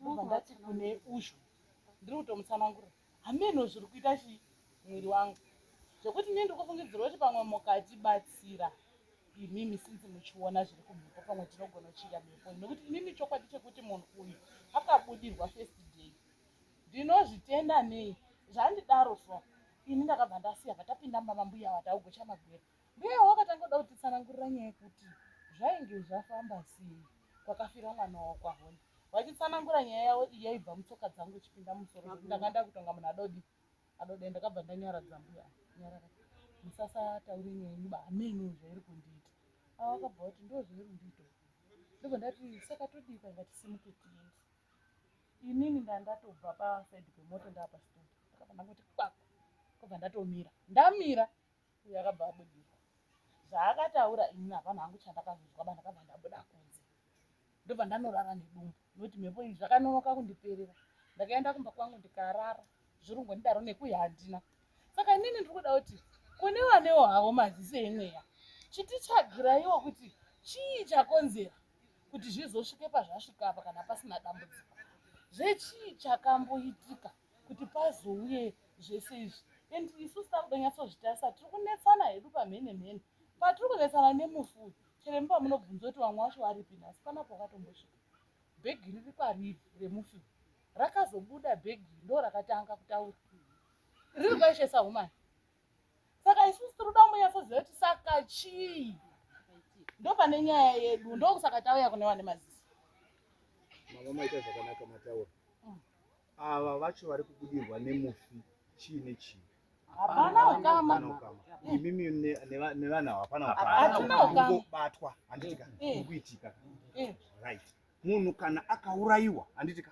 ndobva ndati kune uzvo ndiri kutomutsanangurira, hameno zviri kuita chi mwiri wangu, zvekuti ndini ndiri kufungidzirwa kuti pamwe mukatibatsira imimi, sinzi muchiona zviri kumhepo, pamwe tinogona kuchinja mhepo. Nekuti inini chokwadi chekuti munhu uyu akabudirwa first day, ndinozvitenda nei zvandidaro. So ini ndakabva ndasiya, patapinda mumba mambuya vataugocha magwere, mbuya wakatanga kuda kutitsanangurira nyaya yekuti zvainge zvafamba sei kwakafira mwana wavo kwaHonde. Vachitsanangura nyaya yavo iyi yaibva mutsoka dzangu ichipinda mumusoro, zvekuti ndanga ndakutonga munhu adodi adode. Ndakabva ndanyaradza mbuya, nyarara, musasataure nyaya yenyu ba, hameno zvairi kundiita. Ava vakabva vati ndo zvairi kundiita. Ndobva ndati saka todii? Ngatisimuke tiende. Inini ndandatobva pasaidi pemoto, ndaa pasitopu, ndakabva ndangoti kwako, kobva ndatomira. Ndamira, uyo akabva abudirwa zvaakataura. Inini hapana hangu chandakazozwa ba. Ndakabva ndabuda kunze, ndobva ndanorara nedumbu nokuti mhepo iyi zvakanonoka kundiperera. Ndakaenda kumba kwangu ndikarara, zvirungondidaro nekuya handina. Saka inini ndiri kuda kuti kune vanewo havo maziso emweya, chititsvagiraiwo kuti Chii chakonzera kuti zvizosvike pazvasvika apa kana pasina dambudziko? Zvechii chakamboitika kuti pazouye zvese izvi? And isusu takudonyatsozvitarisa tiri kunetsana hedu pamhene mhene. Patiri kunetsana nemufi uyu, chero imi pamunobvunza kuti vamwe vacho varipi nhasi panapa wakatombosvika. Bhegi riri kwariri remufi uyu. Rakazobuda bhegi ndorakatanga kutaura. Riri kwaishe Sahumani. Saka isusu tiri kuda kumbonyatsoziva kuti saka chii ndopane nyaya yedu ndokusaka tauya kune vane maziso. Mama maita zvakanaka mataura. Ava vacho vari kubudirwa nemufi chii nechii? Hapana ukama. Imimi nevanhu ava hapana Hatina ukama. Kungobatwa handiti ka? Eh. Kuitika. Eh. Right. Munhu kana akaurayiwa handiti ka?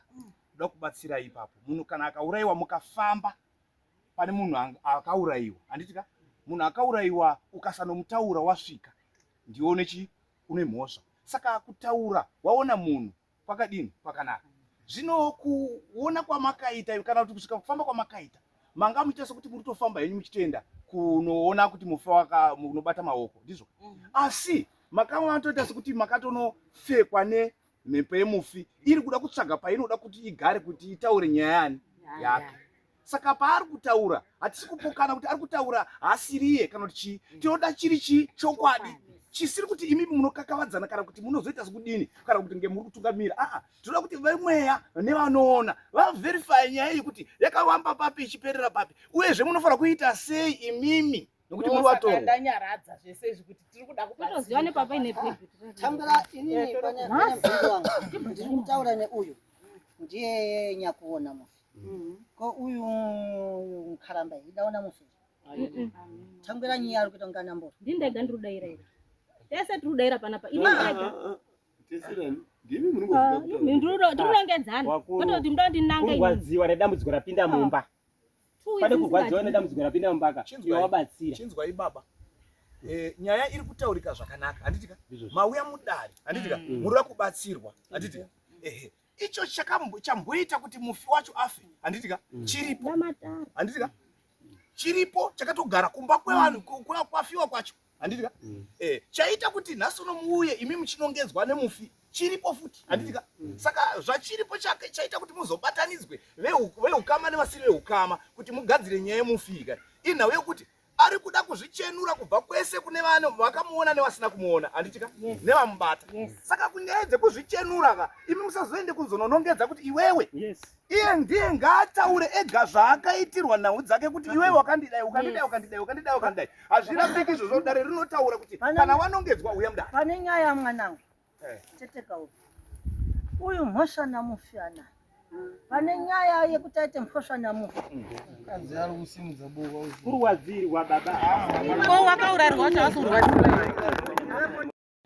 Kuda kubatsira ipapo. Munhu kana akaurayiwa mukafamba pane munhu akaurayiwa handiti ka? Munhu akaurayiwa ukasanomutaura wasvika ndione chi une mhosva. Saka kutaura waona munhu kwakadini kwakanaka. Zvino kuona kwamakaita kana kuti kusvika kufamba kwamakaita manga muchiita sekuti muri kutofamba henyu muchitoenda kunoona kuti mufa waka munobata maoko ndizvo asi makanga matoita sekuti makatonopfekwa nemhepo yemufi iri kuda kutsvaga painoda kuti igare kuti itaure nyaya yani yake saka paari kutaura hatisi kupokana kuti ari kutaura haasiriye kana kuti chii tinoda chiri chii chokwadi chisiri kuti imimi munokakavadzana kana kuti munozoita sekudini kana kuti nge muri kutungamira aa tinoda kuti vemweya nevanoona vaverifye nyaya iyi kuti yakavamba papi ichiperera papi uyezve munofanira kuita sei imimi nokuti muri vatorwa Ndanyaradza zvese izvi kuti tiri kuda Kutoziva nepapa ine bhegi. Tambira inini pane pane mubvunzo wangu. Ndiri kutaura neuyu ndiye nyakuona mufi. Ko uyu mukaramba iyi daona mufi. Tambira nyiya ari kuita kunge ana mboro. Ndini ndega ndiri kudaira here? Tese tiri kudaira panapa. Ini ndega. Tesirani, ndimi muri ngokuda kutaura. Ndiri kurongedzana. Kwete kuti muda ndinange inini. Kurwadziwa nedambudziko rapinda mumba. Two Pane weeks kurwadziwa ndisingadi. nedambudziko rapinda mumba ka. Iwe wabatsira. Chinzwai baba. Nyaya iri kutaurika zvakanaka handiti ka? Mauya mudare handiti ka? Murikuda kubatsirwa handiti ka? Ehe. Icho chamboita kuti mufi wacho afe handiti ka? Chiripo. Handiti ka? Chiripo chakatogara kumba kwevanhu kwafiwa kwacho handiti ka? Chaita kuti nhasi uno muuye imi muchinongedzwa nemufi chiripo futi handiti ka? Saka zvachiripo chake chaita kuti muzobatanidzwe veukama nevasiri veukama kuti mugadzire nyaya yemufi ka. Inhau yekuti ari kuda kuzvichenura kubva kwese kune vanhu vakamuona nevasina kumuona handiti ka? Nevamubata. Saka kunyaya dzekuzvichenura ka imi musazoende kuzononongedza kuti iwewe. Iye ndiye ngaataure ega zvaakaitirwa nhau dzake kuti iwewe wakandidai ukandidai ukandidai ukandidai ukandidai. Hazvirambiki izvozvo dare rinotaura kuti kana wanongedzwa uya mudare. Pane nyaya mwanangu. Teteka uyu. Uyu mhosva namufi anayo. Pane nyaya yekuti aite mhosva namufi. Mukadzi ari kusimudza boko. Kurwadzirwa baba. Ko wakaurairwa wacho haasi kurwadziwa.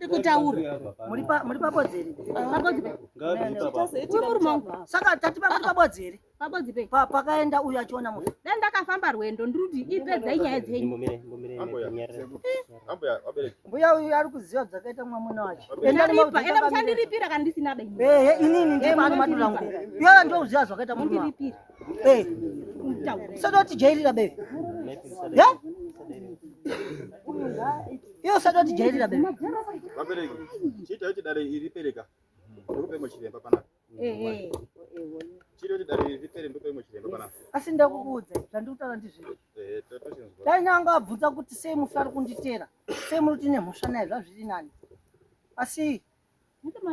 Kutaura. Muri pabodzi here? Pabodzi pe. Uyu murume wangu. Saka tati muri pabodzi here? Pabodzi pe. Pakaenda uyu achiona mufi. Dai ndakafamba rwendo ndiri kuti ipedzai nyaya dzenyu. Ambuya, vabereki. Mbuya uyu ari kuziva zvakaita mwamuna wacho. Ndaripa, enda muchandiripira kana ndisina dai. Ehe, inini ndiri pano madura angu. Iye ndoziva zvakaita murume wako. Mundiripira. Eh. Usada bebe. Ya? Iye usada tijairira bebe. Vabereki, chiita kuti dare iri ripereka. Ndokupe imwe chiremba panapa. Ehe. Chiita kuti dare iri ripere ndokupe imwe chiremba panapa. Asi ndakukuudza zvandiri kutaura ndizvo. Tochinzwa. Dai nanga abvunza kuti sei mufi ari kunditera. Sei muri kuti nemhosva naye zvazviri nani. Asi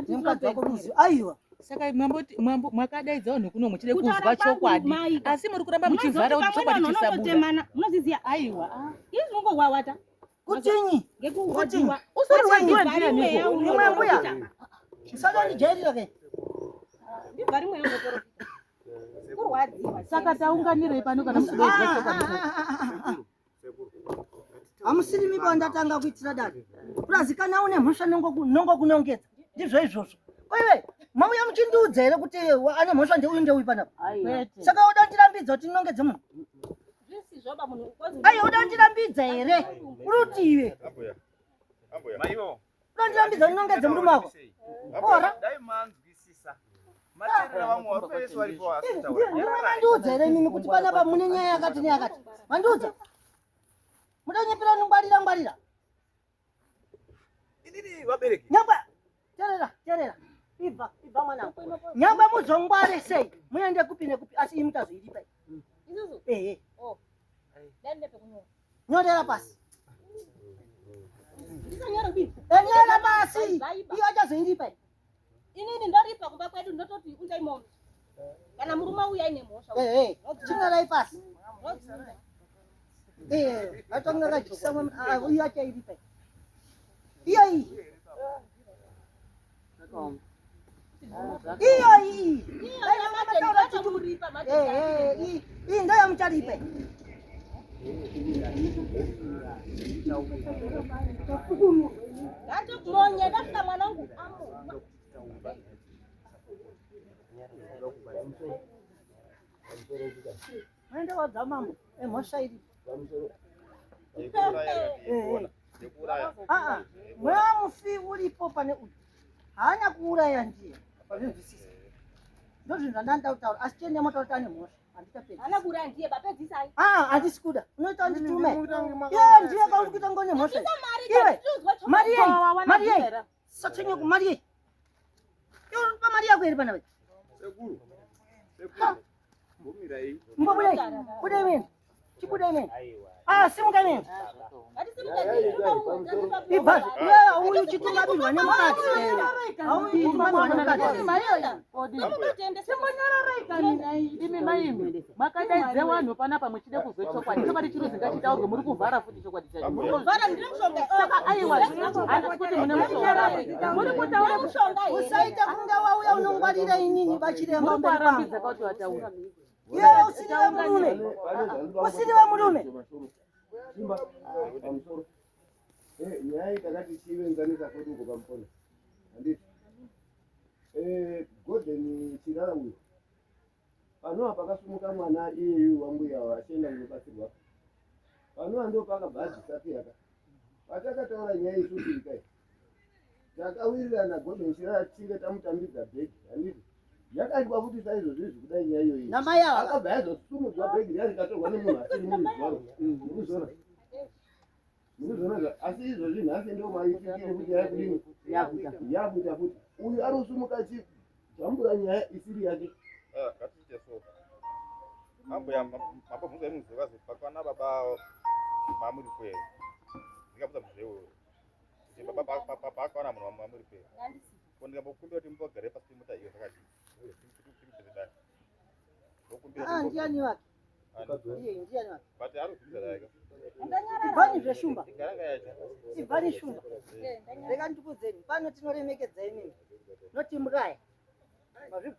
nemukadzi wako muzivi aiwa. Saka mwakadaidza vanhu kuno muchide Kutaura kuzwa kwangu, chokwadi mai. asi muri kuramba muchivhara kuti chokwadi Munozoti pamwe vanhu chisabuda. vanototemana. Munozviziya? Aiwa. Izvi mungowawata. Kutinyi? Ngekurwadziwa. Usarwadziwa Usati mweya Imwe mbuya. unoprofita. Usada ndijairira ke. Ndibva rimwe unoprofita. Kurwadziwa. Saka taunganirei pano kana muchidaidzwa chokwadi? Hamusiri miba ndatanga kuitira dare. Purazi kana une mhosva nongokunongedza. Ndizvo izvozvo. Koiwe, mauya muchindiudza here kuti ane mhosva ndeuyu ndeuyu panapa? Kwete. Saka uda ndirambidza kuti ndinongedze munhu? Zvisizvoba munhu ukozi. Aiwa uda ndirambidza here? Uri kuti iwe. Ambuya. Ambuya. Maivo. Uda ndirambidza kuti ndinongedze murume wako? Ora. Dai manzwisisa. Mateerera vamwe varume vese varipo asi kutaura. Ndimwe mandiudza here imimi kuti panapa mune nyaya yakati neyakati? Mandiudza? Mudanyepera ngwarira ngwarira. Inini vabereki. Nyangwe terera terera. Ibva ibva mwanangu. Nyangwe muzongware sei? Muende kupi nekupi asi imi mutazoiripa. Isusu? Ehe. Oh. Dai ndepekunyora. Nyorera pasi. Ndisanyora kudini? Nyora pasi. Iyo achazoiripa. Inini ndoripa kumba kwedu ndototi unzai mombe. Kana murume uya aine mhosva. Ehe. Chinyorai pasi. Eh, vatonga kadyisa mwana uyo achairipa. Iyo iyi. Iyo iyi. Eh, eh, iyi ndo yamucharipa. Ngatokumonye ndasvika mwana wangu amuwa. Mwende wadza mambo emhosva iripo. Ah, mweya mufi uripo pane uyu haana kuuraya ndiye pazvinzwisisa ndozvinhu zvandanda kutaura asi chiende motaura kuti ane mhosva handitapedzi Haana kuuraya ndiye bapedzisai. Ah, handisi kuda unoita nditume iye ndiye kauri kuita ngone mhosva Bvisa mari, iwe tatiuzwa chokwadi. mari yei Wawana mari yei here? satanyoko mari yei iwe uripa mari yako here pana we Sekuru. Sekuru. Mbomirai. mbobudai budai mene chibudai mene ah simuka mene ibva iwe hauyi uchitungamirwa nemukadzi hauyi uchitungamirwa nemukadzi Chimbonyararai kani imi maimi makadaidze vanhu panapa muchide kuzwa chokwadi chokwadi chiri zingachitaurwe muri kuvhara futi chokwadi chacho Kuvhara ndine mushonga. Saka aiwa handisi kuti mune mushonga muri kutaura usaita kunge wauya unongwarira inini bachiremba muri mberi kwangu kuarambidza kuti vataura iwe usiri wemurume usiri wemurume Pamusoro. Eh, nyaya iyi takati tichiienzanisa kwedu uko pamukona handiti Eh, Gordon Chirara uyu panoa pakasumuka mwana iyeyu wambuya achienda kunobatsirwa panoa ndo paakabva adisappear ka patakataura nyaya isusu ikai takawirirana Gordon Chirara tichinge tamutambidza bhegi handiti yakaitwa futi saizvozvo izvi kudai nyaya iyoyi Namai ava. akabva yazosumudzwa bhegi riya rikatorwa nemunhu asiri muridzi waro murikuzviona murikuzviona zva asi izvozvi nhasi ndo maitikire kuti nyaya kudini yakuita futi uyu ari kusumuka achijambura nyaya isiri yake Ngatiite so. Ambuya mambobvunza imwe zuva pakwana baba mamuripo here. Ndingabvunza mubvunzo iwoyo. Kuti baba paakawana munhu mamuripo here. Ko ndingambokumbira kuti mumbogare pasi pemota iyo zvakadii. Timupedze dare. Ndokumbira Ah, ndiani wake Ani? iye ndiani wake But ari kubvunza dare ka. ibvani zveshumba Garanga yacho. ibvani shumba rega ndikudzeni pano tinoremekedza imimi noti muraya mazvibva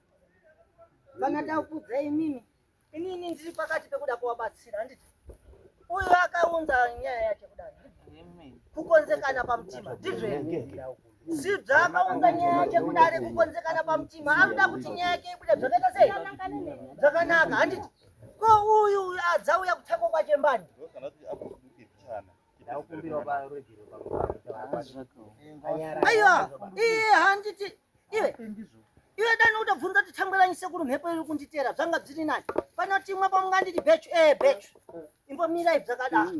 kana takudza imimi inini ndiri pakati pekuda kuvabatsira handiti uyu akaunza nyaya yake kudai kukonzekana pamutima ndizvo here sibva akaunza nyaya yake kudare kukonzekana pamutima anoda kuti nyaya yake ibude zvakaita sei zvakanaka handiti ko uyu adzauya kutsako kwachembani aiwa iye handiti iwe iwe dani utobvunza kuti thangwe sekuru mhepo iri kunditera zvanga zviri nani panotimwa pamunganditi bhechu e bhechu imbomirai zvakadaro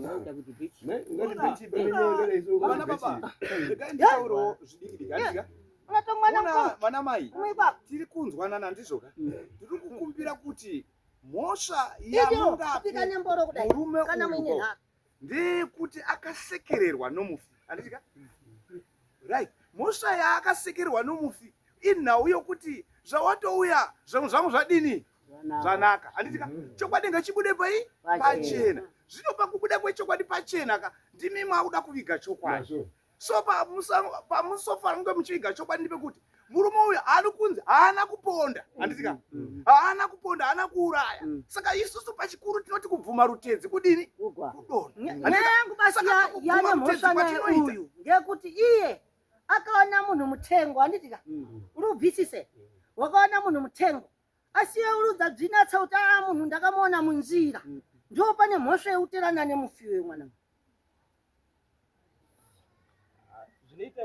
Vana baba, regai nditaurewo zvidiki diki handika. unotomwana Ona vana mai, Muipa. tiri kunzwanana ndizvoka. Tiri kukumbira kuti mhosva Idio, yamungape kupika nemboro kudai murume kana muine uyu nharo ndeyekuti akasekererwa nomufi handitika right mhosva yaakasekererwa nomufi inhau yokuti zvawatouya zvinhu zvangu zvadini zvanaka handitika chokwadi ngachibude pai pachena zvino pakubuda kwechokwadi pachena ka ndimi mwakuda kuviga chokwadi so pamusofanira kunge muchiviga chokwadi ndepekuti murume uyu ari kunzi haana kuponda handitika haana kuponda haana kuuraya saka isusu pachikuru tinoti kubvuma rutedzi kudini kudonha Nyaya yangu basi yane mhosva naye uyu ngekuti iye akaona munhu mutengo handitika uri ubvisise wakaona munhu mutengo asi iye urudza bzinatsa kuti aa munhu ndakamuona munzira ndo pane mhosva yekuterana nemufi uyu mwana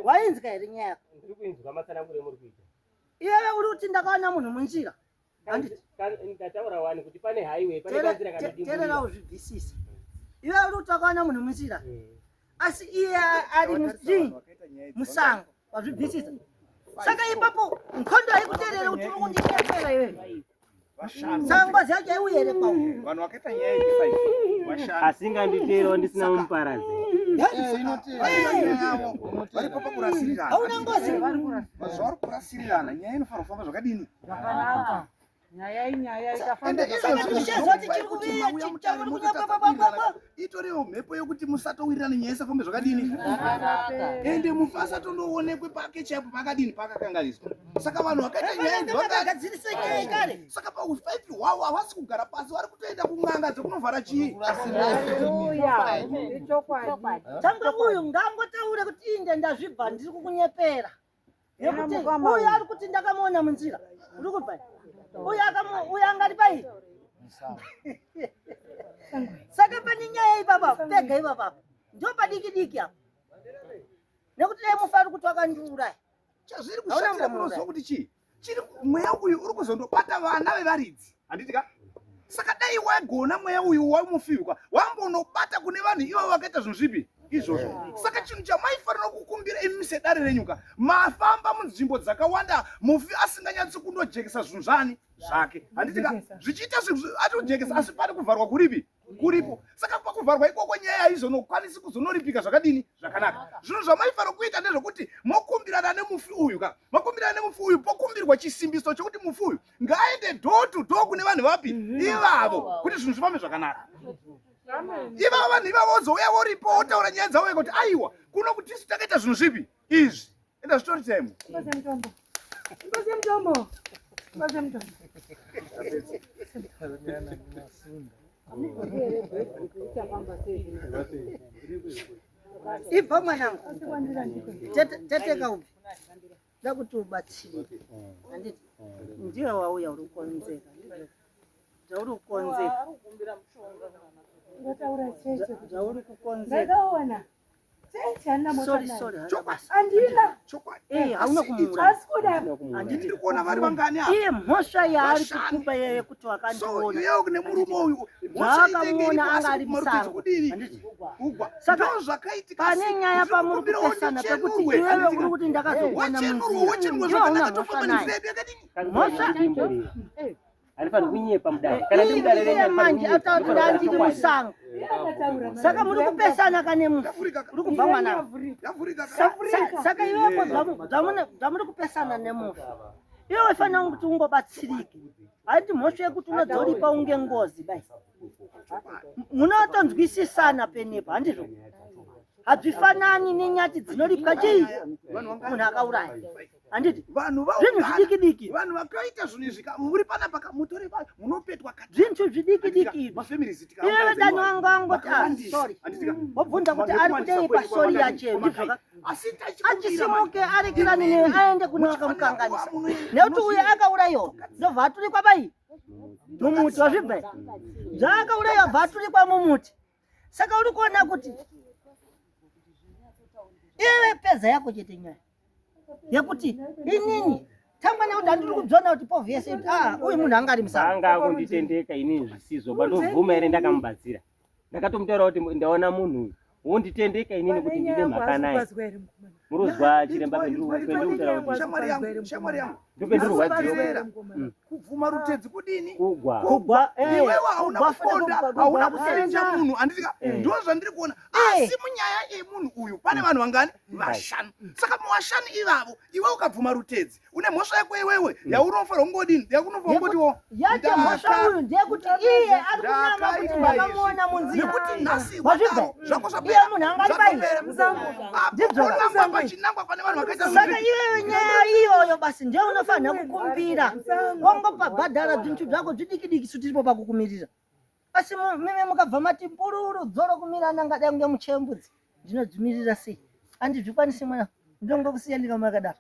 wainzwa here nyaya yako Ndiri kuinzwa matsananguro emuri kuita. iyewe uri kuti ndakaona munhu munzira Handiti. Ndataura wani kuti pane highway, pane kanzira terera kanodimburira. uzvibvisise iwe uri kuti wakaona munhu munzira Asi iye ari muchii musango wazvibvisisa. Saka ipapo nkhondo haikuteerere kuti uri kundinyepera iwewe. Saka ngozi yacho haiuyi here kwauri? Vanhu vakaita nyaya iyi five vashanu. Asinganditeerawo ndisina muparadzi. Varipo pakurasirirana. Hauna ngozi. Zvavari kurasirirana nyaya inofanira kufamba zvakadini? Zvakanaka. Nyaya inyaya ikafamba. Ende izvozvo mhepo yekuti musatowirirana nyaya isafambe zvakadini ende mufi asatondoonekwe pake chaipo pakadini pakakanganiswa saka vanhu vakaita nyaya idzi vakagadzirise nyaya ikare saka paufive hwavo havasi kugara pasi vari kutoenda kun'anga dzekunovhara chii Tangwe uyu ngangotaure kuti inde ndazvibva ndiri kukunyepera nekuti uyu ari kuti ndakamuona munzira uri kubva uyu uyu angari pai saka pane nyaya ipapa pega ipapa ndo padiki diki apa nekuti dai mufa ari kuti wakandiuraya chazviri kushatira munoziva kuti chii chiri mweya uyu uri kuzondobata vana vevaridzi handiti ka saka dai wagona mweya uyu wamufirwa wambonobata kune vanhu ivavo vakaita zvinhu zvipi izvozvo saka chinhu chamaifanira kukumbira imi sedare renyuka mafamba munzvimbo dzakawanda mufi asinganyatsi kundojekesa zvinhu zvani zvake handiti ka zvichiita atojekesa asi pane kuvharwa kuripi kuripo saka pakuvharwa ikoko nyaya haizonokwanisi kuzonoripika zvakadini zvakanaka zvinhu zvamaifanira kuita ndezvekuti mokumbirana nemufi uyu ka makumbirana nemufi uyu pokumbirwa chisimbiso chekuti mufi uyu ngaaende door to door kune vanhu vapi ivavo kuti zvinhu zvifambe zvakanaka ivavo vanhu ivavo vozouya voripo votaura nyaya dzavo vega kuti aiwa kuno kuti isu takaita zvinhu zvipi izvi enda zvitori temo Ibva mwanangu, teteka ubve, da kuti ubatsirike, handiti ndiwe wauya uri kukonzera, ndizvo zvauri kukonzera, zvauri kukonzera. Cheche handina mhosva Sorry, naye. sorry, haana basa. Handina. Eh, hauna kumuuraya. Asi kuda. Handiti Ndiri kuona vari vangani ava? Iye mhosva yaari Vashanu. kukupa iye yekuti so wakandiona. iyewo kune murume uyu mhosva inenge iripo Zvaakamuona asi anga ari kumarutidzi musango. kudini kugwa Saka ndo zvakaitika pane asi nyaya ndiri pamuri kukumbirawo kupesana pekuti ndichenurwe, iwewe handiti uri kuti ndakazokuona Wachenurwa, munzira. wachenurwa Iwe hauna zvakanaka mhosva tofamba naye. nenzira yedu yakadini Mhosva Handifaniri kunyepa mudare. Kana ndiri mudare renyu iye manje handifaniri ataura kuti kunyepa. ndandiri musango. Saka muri kupesana kane mufi. Uri kubva mwanangu. Saka iwepo zvamuri kupesana nemufi. Iwe waifanira kuti ungobatsirike. Haiti mhosva yekuti unodzoripa unge ngozi bai. Munotonzwisisana penepo handizvo? Hazvifanani nenyati dzinoripwa chii munhu akauraya. Handiti? Vanhu Zvinhu zvidiki diki. Vanhu vakaita zvinhu izvi ka muri panapa ka mutore vanhu munopetwa kati. Zvinhu zvidiki diki izvi. Mafamilies Iwewe dani wangu angoti ah sorry. Wobvunza kuti ari kudei pasori yache ndizvo ka? Asi Achisimuke arekerane newe aende kune wakamukanganisa. Nekuti uyu akaurayiwa ndobva aturikwa pai mumuti wazvibva here? Zvaakaurayiwa bva aturikwa mumuti. Saka uri kuona kuti iwe pedza yako chete nyaya yekuti inini tangwana kuti handiri kudzona kuti povhu yese kuti ah uyu munhu anga ari musango. Anga akunditendeka inini zvisizvo bandobvuma here ndakamubatsira. Ndakatomutaura kuti ndaona munhu uyu wonditendeka inini kuti ndine mhaka naye. Murozwa chiremba pendiri kutaura kuti Shamwari yangu, shamwari yangu. Ndopendirwadziwa. Kubvuma rutedzi kudini? Kugwa. Kugwa, eh, Iwewe hauna kugwa futi kuponda, kugwa, hauna kugwa. kuserenja munhu, handiti ka? Eh. Ndo zvandiri kuona. Asi munyaya yemunhu uyu pane vanhu vangani? Vashanu. Saka muvashanu ivavo, iwe ukabvuma rutedzi, une mhosva yako iwewe yaunofanira kungodini? Yakunofanira kungotiwo Yacho mhosva uyu ndeyekuti iye ari kunama kuti ndakaitwa ndakamuona munzira. Nekuti nhasi Wazvibva? wadaro, zvako Iye zvapera. munhu anga ari pai. Ndizvo. Ponangwa pachinangwa pane vanhu vakaita Saka zvinhu iwewe nyaya iyoyo basi ndiyo unofanira kukumbira. Wongopabhadhara zvinhu zvako zvidiki diki su tiripo pakukumirira. Asi mimi mukabva mati pururu dzoro kumira anangadai kunge muchembudzi. Ndinodzimirira sei? Handizvikwanisi mwana. Ndinongokusiya ndikama yakadaro.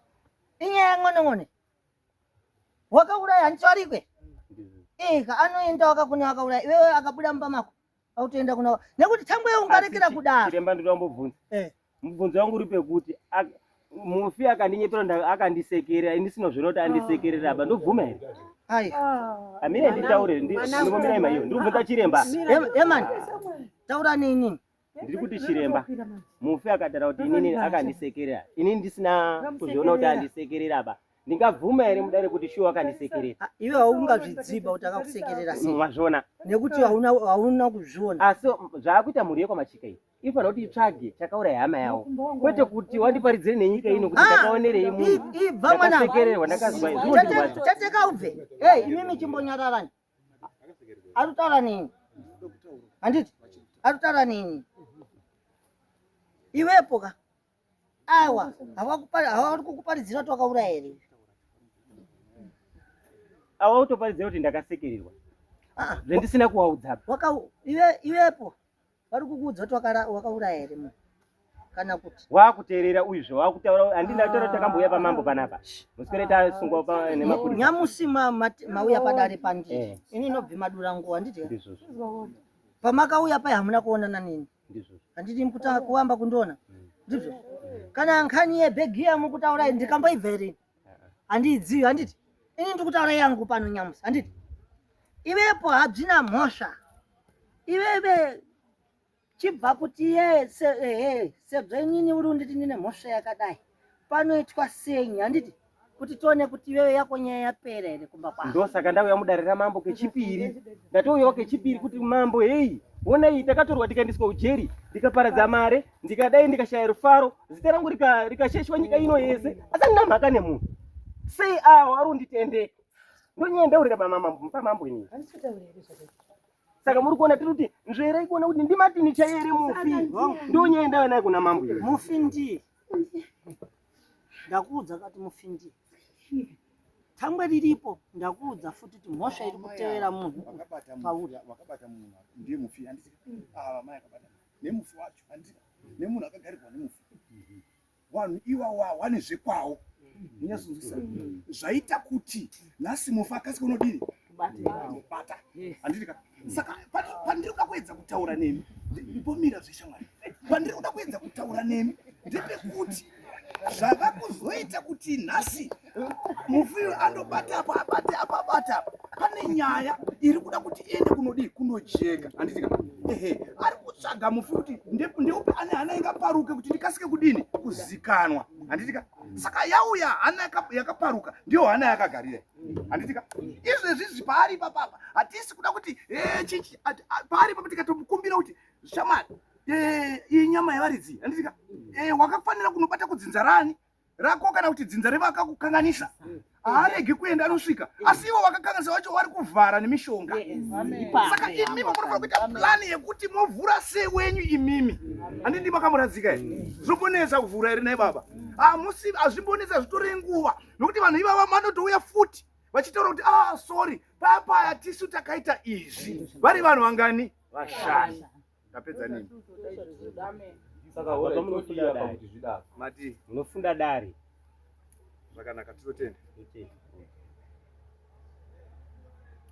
Inyaya ng'one ng'one. Wakauraya handichawarikwe. Eka anoenda wakakune wakauraya iwewe akabuda mumba mako. Autoenda kuna nekuti tangwe ungarekera kudaro. Chiremba ndinoda kumbobvunza. Eh. Mubvunzo wangu uri pekuti mufi akandinyepera akandisekerera ini ndisina zvoona kuti andisekerera apa ndobvuma here? Ai. Amire nditaure ndinombomira ima iyo ndiri kubvunza chiremba. Eman. Taura neni. Ndiri kuti chiremba mufi akataura kuti inini akandisekerera, inini ndisina kuzviona kuti andisekerera ba. Ndingabvuma here mudare kuti shuwa akandisekerera? Ah, iwe haungazvidziba kuti akakusekerera sei. Mazviona? Nekuti hauna hauna kuzviona. Asi zvaakuita mhuri yekwamachika iyi ifanira kuti itsvage chakauraya hama yavo, kwete kuti wandiparidzire nenyika ino kuti Ah, ndakaonerei munhu ibva mwana. ndakasekererwa ndakazwa izvi. Zvinondirwadza. Tete kaubve. Hey, imimi chimbonyararani. Arutaura nini? Handiti? Arutaura nini? Iwepo ka. Aiwa, hawari kukuparidzira kuti wakauraya here? Awa utoparidzira kuti ndakasekererwa zvendisina kuwaudza. Waka iwe iwepo vari kukuudza kuti wakauraya here munhu? Kana kuti wakuteerera uyu zvawakutaura handina kutaura kuti takambouya pamambo panapa muswere tasungwa nemapurisa. Nyamusi mauya padare pandiri. Ini inobvi madura nguwa handiti? Ndizvozvo. Pamakauya pai hamuna kuonana nini. Ndizvozvo. Handiti mukutanga kuamba kundiona. Ndizvo. Kana nkhani yebhegi yamukutaura iyi ndikamboibva here? Handiidzivi handiti? Ini ndiri kutaura yangu pano nyamusi handiti? Ivepo hadzina mhosva. Iveve chibva kuti ye ehe sezvo inini uri unditi ndine mhosva yakadai panoitwa sei handiti kuti tione kuti iwewe yako nyaya yapera here kumba kwako. Ndosaka ndauya mudare ramambo kechipiri, ndatouyawo kechipiri kuti mambo hei honai takatorwa tikaendeswa ujeri ndikaparadza mare ndikadai ndikashaya rufaro zita rangu rikasheshwa nyika ino yese asi handina mhaka nemunhu sei awo ari unditendeka ndonyaya ndaurira pamambo inini. Saka muri kuona tiri kuti nzverei kuona kuti ndimatini chaiye here mufi ndonyaya ndauya naye kuna mambo iyi. Mufi ndiye ndakuudza kati mufi ndiye thangwe riripo ndakuudza futi kuti mhosva iri kutevera munhu pauri. Wakabata munhu ndiye mufi handiti? Ava mai akabata nemufi wacho handiti? Nemunhu akagarirwa nemufi. Vanhu iwawa wane zvekwawo munyatsonzwisa zvaita kuti nhasi mufi akasike unodini kubata handiti ka? Saka pandiri kuda kuedza kutaura nemi mbomira zveshamwari, pandiri kuda kuedza kutaura nemi ndepekuti zvava kuzoita kuti nhasi mufi uyu andobata apa abate apa abate apa, pane nyaya iri kuda kuti iende kunodii kunojeka handiti ka? Ehe, ari kutsvaga mufi kuti ndeupi ane hana ingaparuke kuti ndikasike kudini kuzikanwa handiti ka? Saka yauya hana yakaparuka ndiyo hana yakagarira handiti ka? Izvezvi izvi paari ipapapa hatisi kuda kuti chichi paari ipapa tikatomukumbira kuti shamwari iyi nyama yevaridzi handiti ka? Wakafanira kunobata kudzinza rani rako kana kuti dzinza revakakukanganisa haaregi kuenda anosvika, asi ivo vakakanganisa vacho vari kuvhara nemishonga. Saka imimi munofanira kuita plani yekuti movhura sei wenyu imimi handindi makamuradzika here? Zvimbonetsa kuvhura here nai baba? Hamusi, hazvimbonetsa, zvitore nguva nokuti vanhu ivava vanotouya futi vachitaura kuti ah sorry paya tisu takaita izvi. Vari vanhu vangani? Vashanu. Ndapedza nini? Saka baba munofunda dare. Mati munofunda dare. Zvakanaka, tinotenda.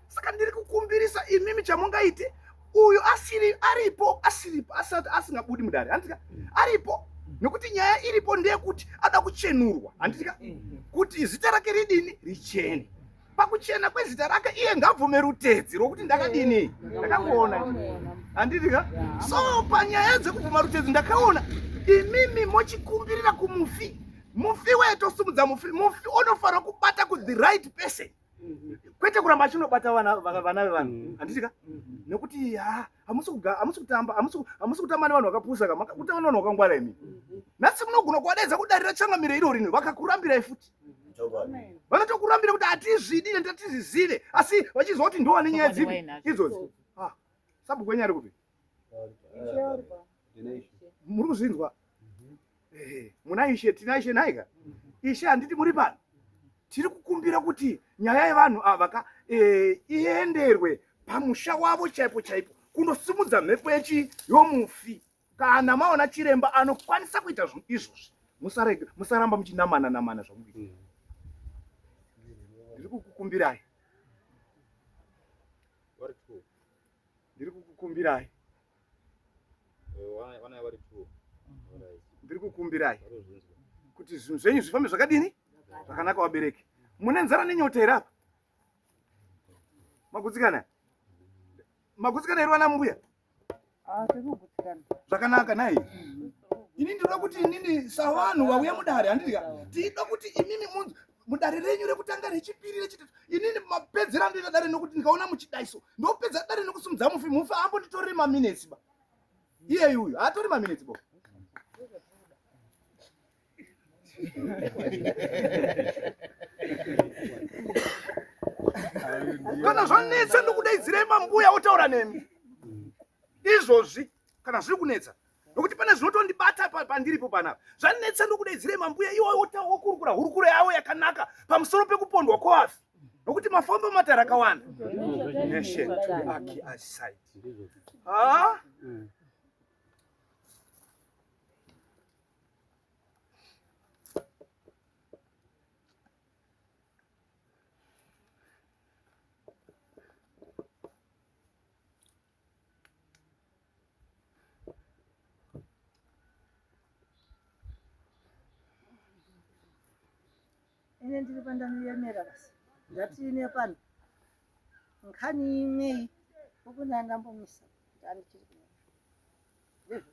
Saka ndiri kukumbirisa imimi chamungaite uyu asiri aripo asiripo asati asingabudi mudare handitika aripo nekuti nyaya iripo ndeyekuti ada kuchenurwa handitika kuti zita rake ridini richene. Pakuchena kwezita rake iye ngabvume rutedzi rwokuti ndakadini ndakangoona handiti ka? So panyaya dzekubvuma rutedzi ndakaona imimi mochikumbirira kumufi, mufi wetosumudza mufi, mufi unofanira kubata ku the right person kwete kuramba achinobata vana vevanhu handiti ka? Nekuti hamusi kutamba, hamusi kutamba nevanhu vakapusa ka, kutamba nevanhu vakangwara imi. Nhasi munogona kuvadaidza kudarira changamire iro rino vakakurambirai futi. Vanotokurambira kuti hatizvidi nekuti hatizvizive, asi vachiziva kuti ndo vane nyaya dzipi idzodzi. Sabhuku wenyu ari kupi? Muri kuzvinzwa? Muna ishe, tina ishe nhaika. Ishe handiti muri pano? Tiri kukumbira kuti nyaya yevanhu ava ka ienderwe pamusha wavo chaipo chaipo kundosimudza mhepo yechi yomufi. Kana maona chiremba anokwanisa kuita zvinhu izvozvi, musaramba muchinamana namana zvamukuita. Ndiri kukukumbirai. Ndiri kukukumbirai. Ndiri kukumbirai kuti zvinhu zvenyu zvifambe zvakadini zvakanaka. Vabereki mune nzara nenyota here apa? Magutsikana? Magutsikana here vana mbuya? Zvakanaka nhai. Ini ndinoda kuti inini savanhu vauya mudare handiti ka tida kuti imimi mudare renyu rekutanga rechipiri rechitatu inini mapedzera ndoita dare nokuti ndikaona muchidaiso ndopedza dare nokusumudza mufi mufi ambonditoreri maminetsi ba iyeyu uyu haatori maminetsi bo kana zvanetsa ndokudaidzirei mambuya otaura nemi izvozvi kana zviri kunetsa nokuti pane zvinotondibata pandiripo panapa zvanetsa ndokudaidzirei mambuya iwo wokurukura hurukuro yavo yakanaka pamusoro pekupondwa kwevafi nokuti mafamba matare akawanda nation to aki aside ah? Ine ndiri pandanoyemera basi ndati ine pano nkhani imweyi ukuna ndambomisa kuti andichiri kunyora ndizvo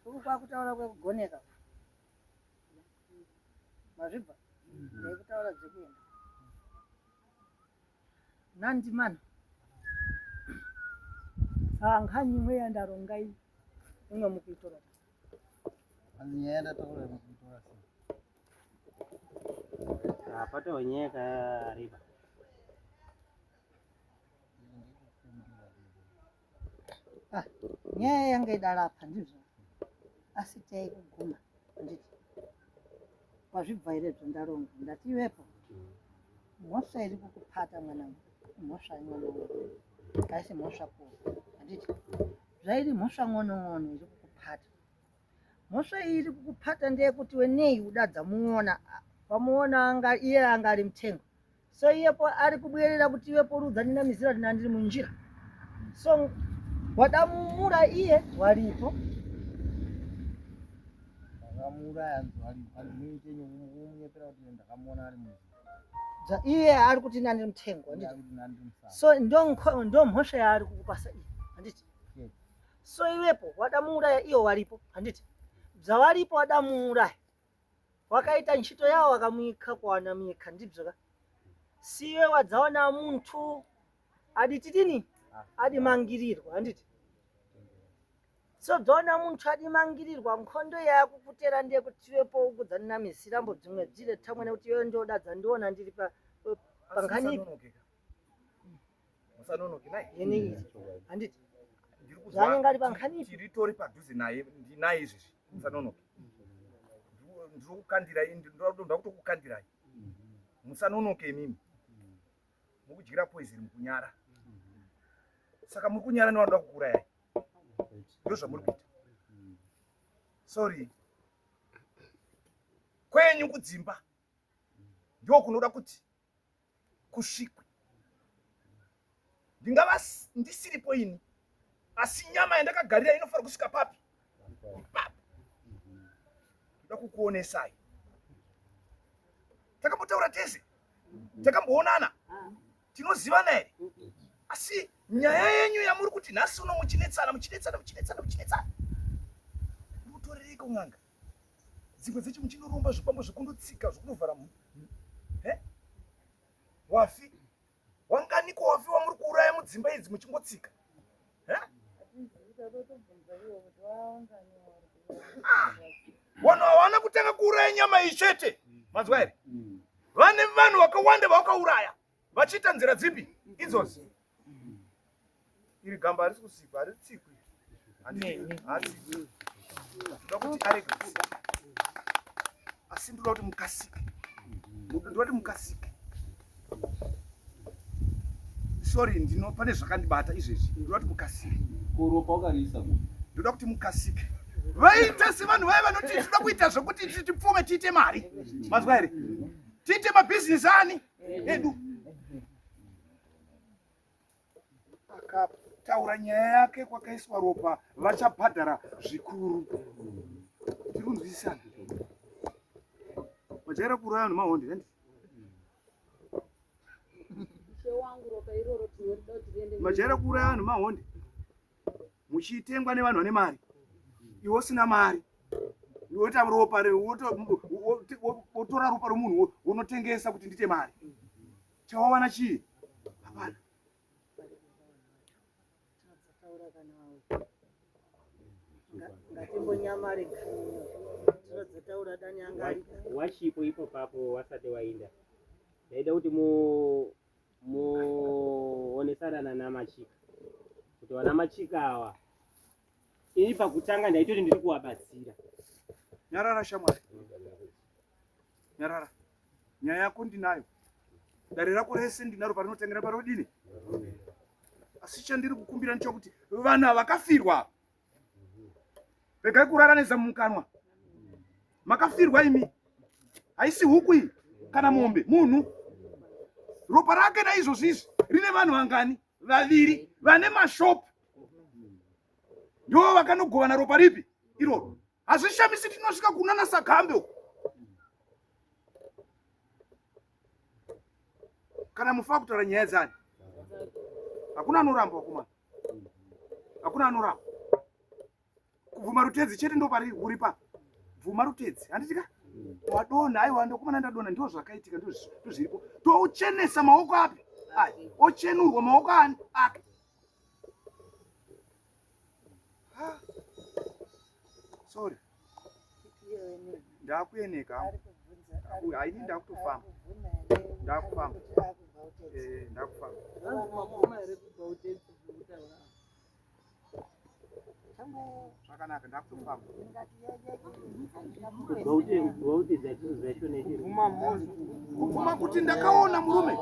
uku kwakutaura kwekugoneka mazvibva ndekutaura dzekuenda nandimana ah, nkhani imwe yandaronga iyi imwe mukuitora Nyaya yandataura mukuitora sei? Ah, patova nyaya yakareba. Ah, nyaya yanga idarapa ndizvo asi taikuguma nditi wazvibva here zvandaronga ndati iwepo mhosva iri kukupata mwanangu mhosva ng'onong'ono haisi mhosva kuru handiti zvairi mhosva ng'onong'ono iri kukupata mhosva iyi iri kukupata ndeyekuti wenei udadza muona wamuona anga iye anga ari mutengo so iyepo ari kubwerera kuti iwepo rudza ndinamizira kuti ndandiri munjira so wadamumura iye waripo Ndakamuuraya anzi aripo anzi muite umunyepera kuti ndakamuona ari munzira. Iye ari kuti nani mutengo handiti so ndo mhosva yaari kukupasa iye handiti so iwepo wadamuuraya iyo waripo handiti bzawaripo wadamuuraya wakaita ntchito yawo wakamuika kwawanamika ndibzo ka siwe wadzaona munthu aditidini adimangirirwa handiti so dzaona munthu adimangirirwa nkhondo yakukutera ndiye kuti iwepo ukudzanamisira mbo dzimwe dzire thamwe nekuti iwe ndoda dzandiona ndiri pankhani musanonoke naye yene iyi handiti zvaanenge ari pankhani tiri tori padhuze naye ndinaye izvezvi musanonoke ndiri kukandirai ndoda kutokukandirai musanonoke imimi mukudyira poison mukunyara saka muri kunyara nevanoda kukuurayai ndozvamuri kuita sorry kwenyu kudzimba ndokunoda kuti kusvikwe ndingava ndisiripo ini asi nyama yandakagarira inofanira kusvika papi ipapo ndoda kukuonesai takambotaura tese takamboonana tinozivana here asi nyaya yenyu yamuri kuti nhasi uno muchinetsana muchinetsana muchinetsana muchinetsana mutorereko n'anga dzimwe dzechi muchinoromba zvikwambo zvekundotsika zvekunovhara wafi wanganiko wafi wamuri kuuraya mudzimba idzi muchingotsika ah! vanhu hawana kutanga kuuraya nyama iyi chete manzwa here vane vanhu vakawanda vavakauraya vachiita nzira dzipi idzozi iri gamba harisi kusikwa haritsikwi hatsikwi ndoda kuti arege kusikwa asi ndoda kuti mukasike ndoda kuti mukasike sorry ndino pane zvakandibata izvezvi ndoda kuti mukasike kuropa wakariisa ku ndoda kuti mukasike vaita sevanhu vaya vanoti tinoda kuita zvekuti tipfume tiite mari mazwa here tiite mabhizinesi ani edu akataura nyaya yake kwakaiswa ropa vachabhadhara zvikuru tiri kunzwisisana vajaira kuuraya vanhu mahonde handi majaira kuuraya vanhu mahonde. Muchitengwa nevanhu vane mari, iwe usina mari, woita ropa wotora ropa romunhu wonotengesa kuti ndite mari. Chawawana chii? Hapana. Wachipo ipo papo wasati wainda, ndaida kuti muonesana nana Machika kuti vana Machika ava, ini pakutanga ndaitoti ndiri kuvabatsira. Nyarara shamwari, nyarara. Nyaya yako ndinayo, dare rako rese ndinaro, parinotengera parodini. Asi chandiri kukumbira ndechokuti vanhu vakafirwa, regai kurara nezamu mukanwa. Makafirwa imi, haisi huku iyi kana mombe, munhu. Ropa rake naizvozvo izvi rine vanhu vangani? Vaviri vane mashopu ndo vakanogovana ropa ripi iroro. Hazvishamisi tinosvika kunana Sagambe uko kana mufa kutaura nyaya dzani. Hakuna anoramba, wakomana, hakuna anoramba. Kubvuma rutedzi chete ndo pari uripa. Bvuma rutedzi, handitika wadonha? Aiwa, ndokumana ndadonha, ndo zvakaitika, ndo zviripo. Touchenesa maoko api aya, ochenurwa maoko ani ake. Ha. Sorry, ndakueneka haini, ndakutofamba, ndakufamba, ndakufamba. Zvakanaka, ndakutofamba. Kubvuma kuti ndakaona murume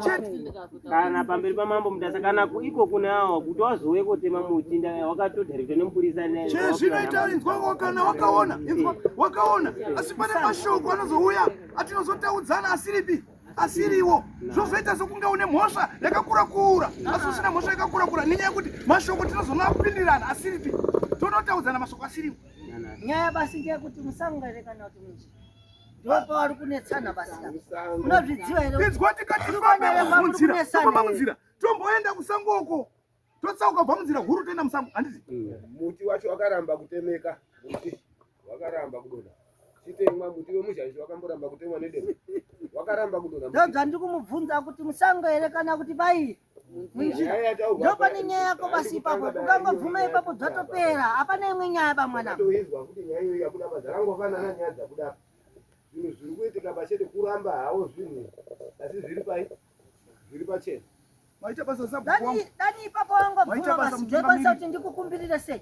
chete. Kana pamberi pamambo Mutasa kana iko kune awa kuti wazouye kotema muti wakatodharikwa nemupurisa. Che zvinoita, inzwa, kana wakaona, inzwa, wakaona, asi pane mashoko anozouya atinozotaudzana asiripi, asiriwo. Zvozoita sekunge une mhosva yakakura kura, asi usina mhosva yakakura kura, nenyaya yekuti mashoko tinozonapindirana asiripi, tonotaudzana mashoko asiriwo. Nyaya basi ndeyekuti musangare kana kuti munjira, ndopavari kunetsana basi apa. Unozvidziva here? Inzwa, tikati fambe munzira, tofamba munzira, tomboenda kusango uko, totsauka kubva munzira huru, toenda musango, handiti? Muti wacho wakaramba kutemeka, muti wakaramba kudonha chitemwa. Muti wemuzhazhi wakamboramba kutemwa nedemo, wakaramba kudonha muti. Ndobva kumubvunza kuti musango here kana kuti pai munjira. Nyaya yataurwa Ndopane nyaya yako basi ipapo. Ukangobvuma ipapo dzatopera, hapana imwe nyaya pamwana. Toizwa kuti nyaya iyoyo yabuda pa dzakangofanana nyaya dzabuda apa. Zvinhu zviri kuitika pachete, kuramba hawo zvinhu, asi zviri pai, zviri pachena. Maita basa, sabhuku wangu. Dani ipapo wangobvuma Maita basa, basi, ndokwanisa mutungamiri. kuti ndikukumbirire sei,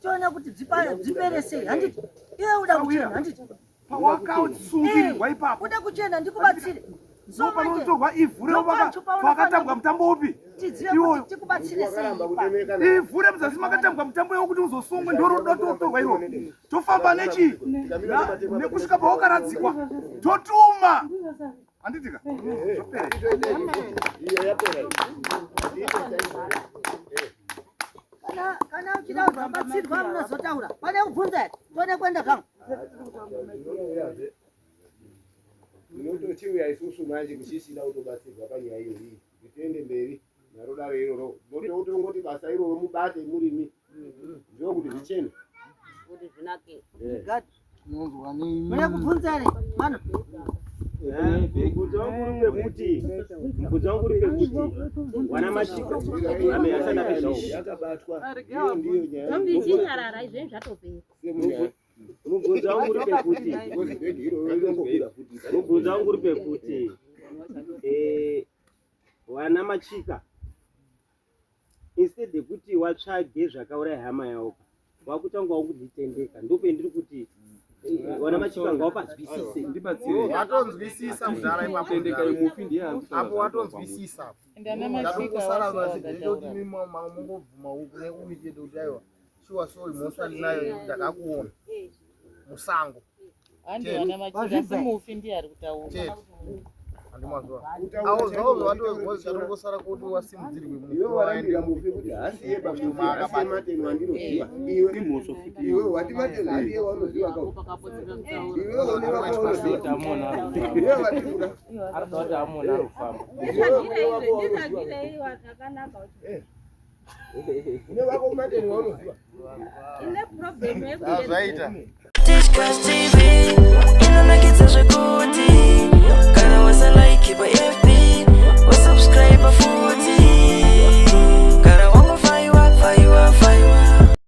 tione kuti dzipere sei, handiti? Iwe uda kuchena, handiti? Pawakasungirirwa ipapo. Uda kuchena, ndikubatsire. Ndo panotorwa ivhu pakatambwa mutambo upi? Tizive Iwoyo. kuti tikubatsire sei Wakaramba ipapo. kutemeka na- Ivhu remuzasi makatambwa mutambo iwo kuti uzosungwe ndorodototorwa iro, tofamba nechi nekusvika pawakaradzikwa, totuma, handitika? Zvopera. Iyo yapera iyo. Iyo chaizvo. Kana uchida kuzobatsirwa munozotaura. Pane kubvunza here? Tione kuenda zvangu. Zvinouyazve. Tinotochiuya isusu manje kuchisida kutobatsirwa panyaya iyoyi kuti tiende mberi naro dare iroro. Tongoti basa iroro mubate murimi, ndokuti zvichene. Kuti zvinake. Mune kubvunza here mwana? Mubvunzo wangu uri pekuti, mubvunzo wangu uri pekuti wana Machika ame asati apedzawo. Yakabatwa iyo ndiyo nyaya. Ndichinyarara, izveni zvatopera. Semunyaya. Mubvunzo wangu uri pekuti, Because bhegi iroro rinongobuda futi. mubvunzo wangu uri pekuti wana Machika, instead yekuti watsvage zvakauraya hama yavo, wakutanga wakuzvitendeka. Ndopendiri kuti wana Machika ngawapazwisise. Watonzwisisa mudhara ipapo. Tendeka mufi ndiye ari kutaura. Apo watonzwisisa. Ende ana Machika Ndatongosara vose basi vakataura. ndoti mungobvuma uku neuyu chete kuti aiwa, shuwa, sorry, mhosva ndinayo, ndakakuona musango. Handi vana Machika, asi mufi ndiye ari kutaura. Chete handimazwa awo zvavo zvatongosara kuti wasimudzirwe. Iwe warambira mufi kuti hasiye pamufi, hasiye Mateni wandinoziva. Iwe iwe wati Mateni hasiye waunoziva ka? Iwe une wako waunoziva. Iwe wati kuda. Arikuda kuti amuona ari kufamba. Iwe une wako waunoziva. Ndizagirei zvakanaka. Une wako umateni waunoziva. Ine problem yekuti Zvaita. Tichkach TV, inonakidza.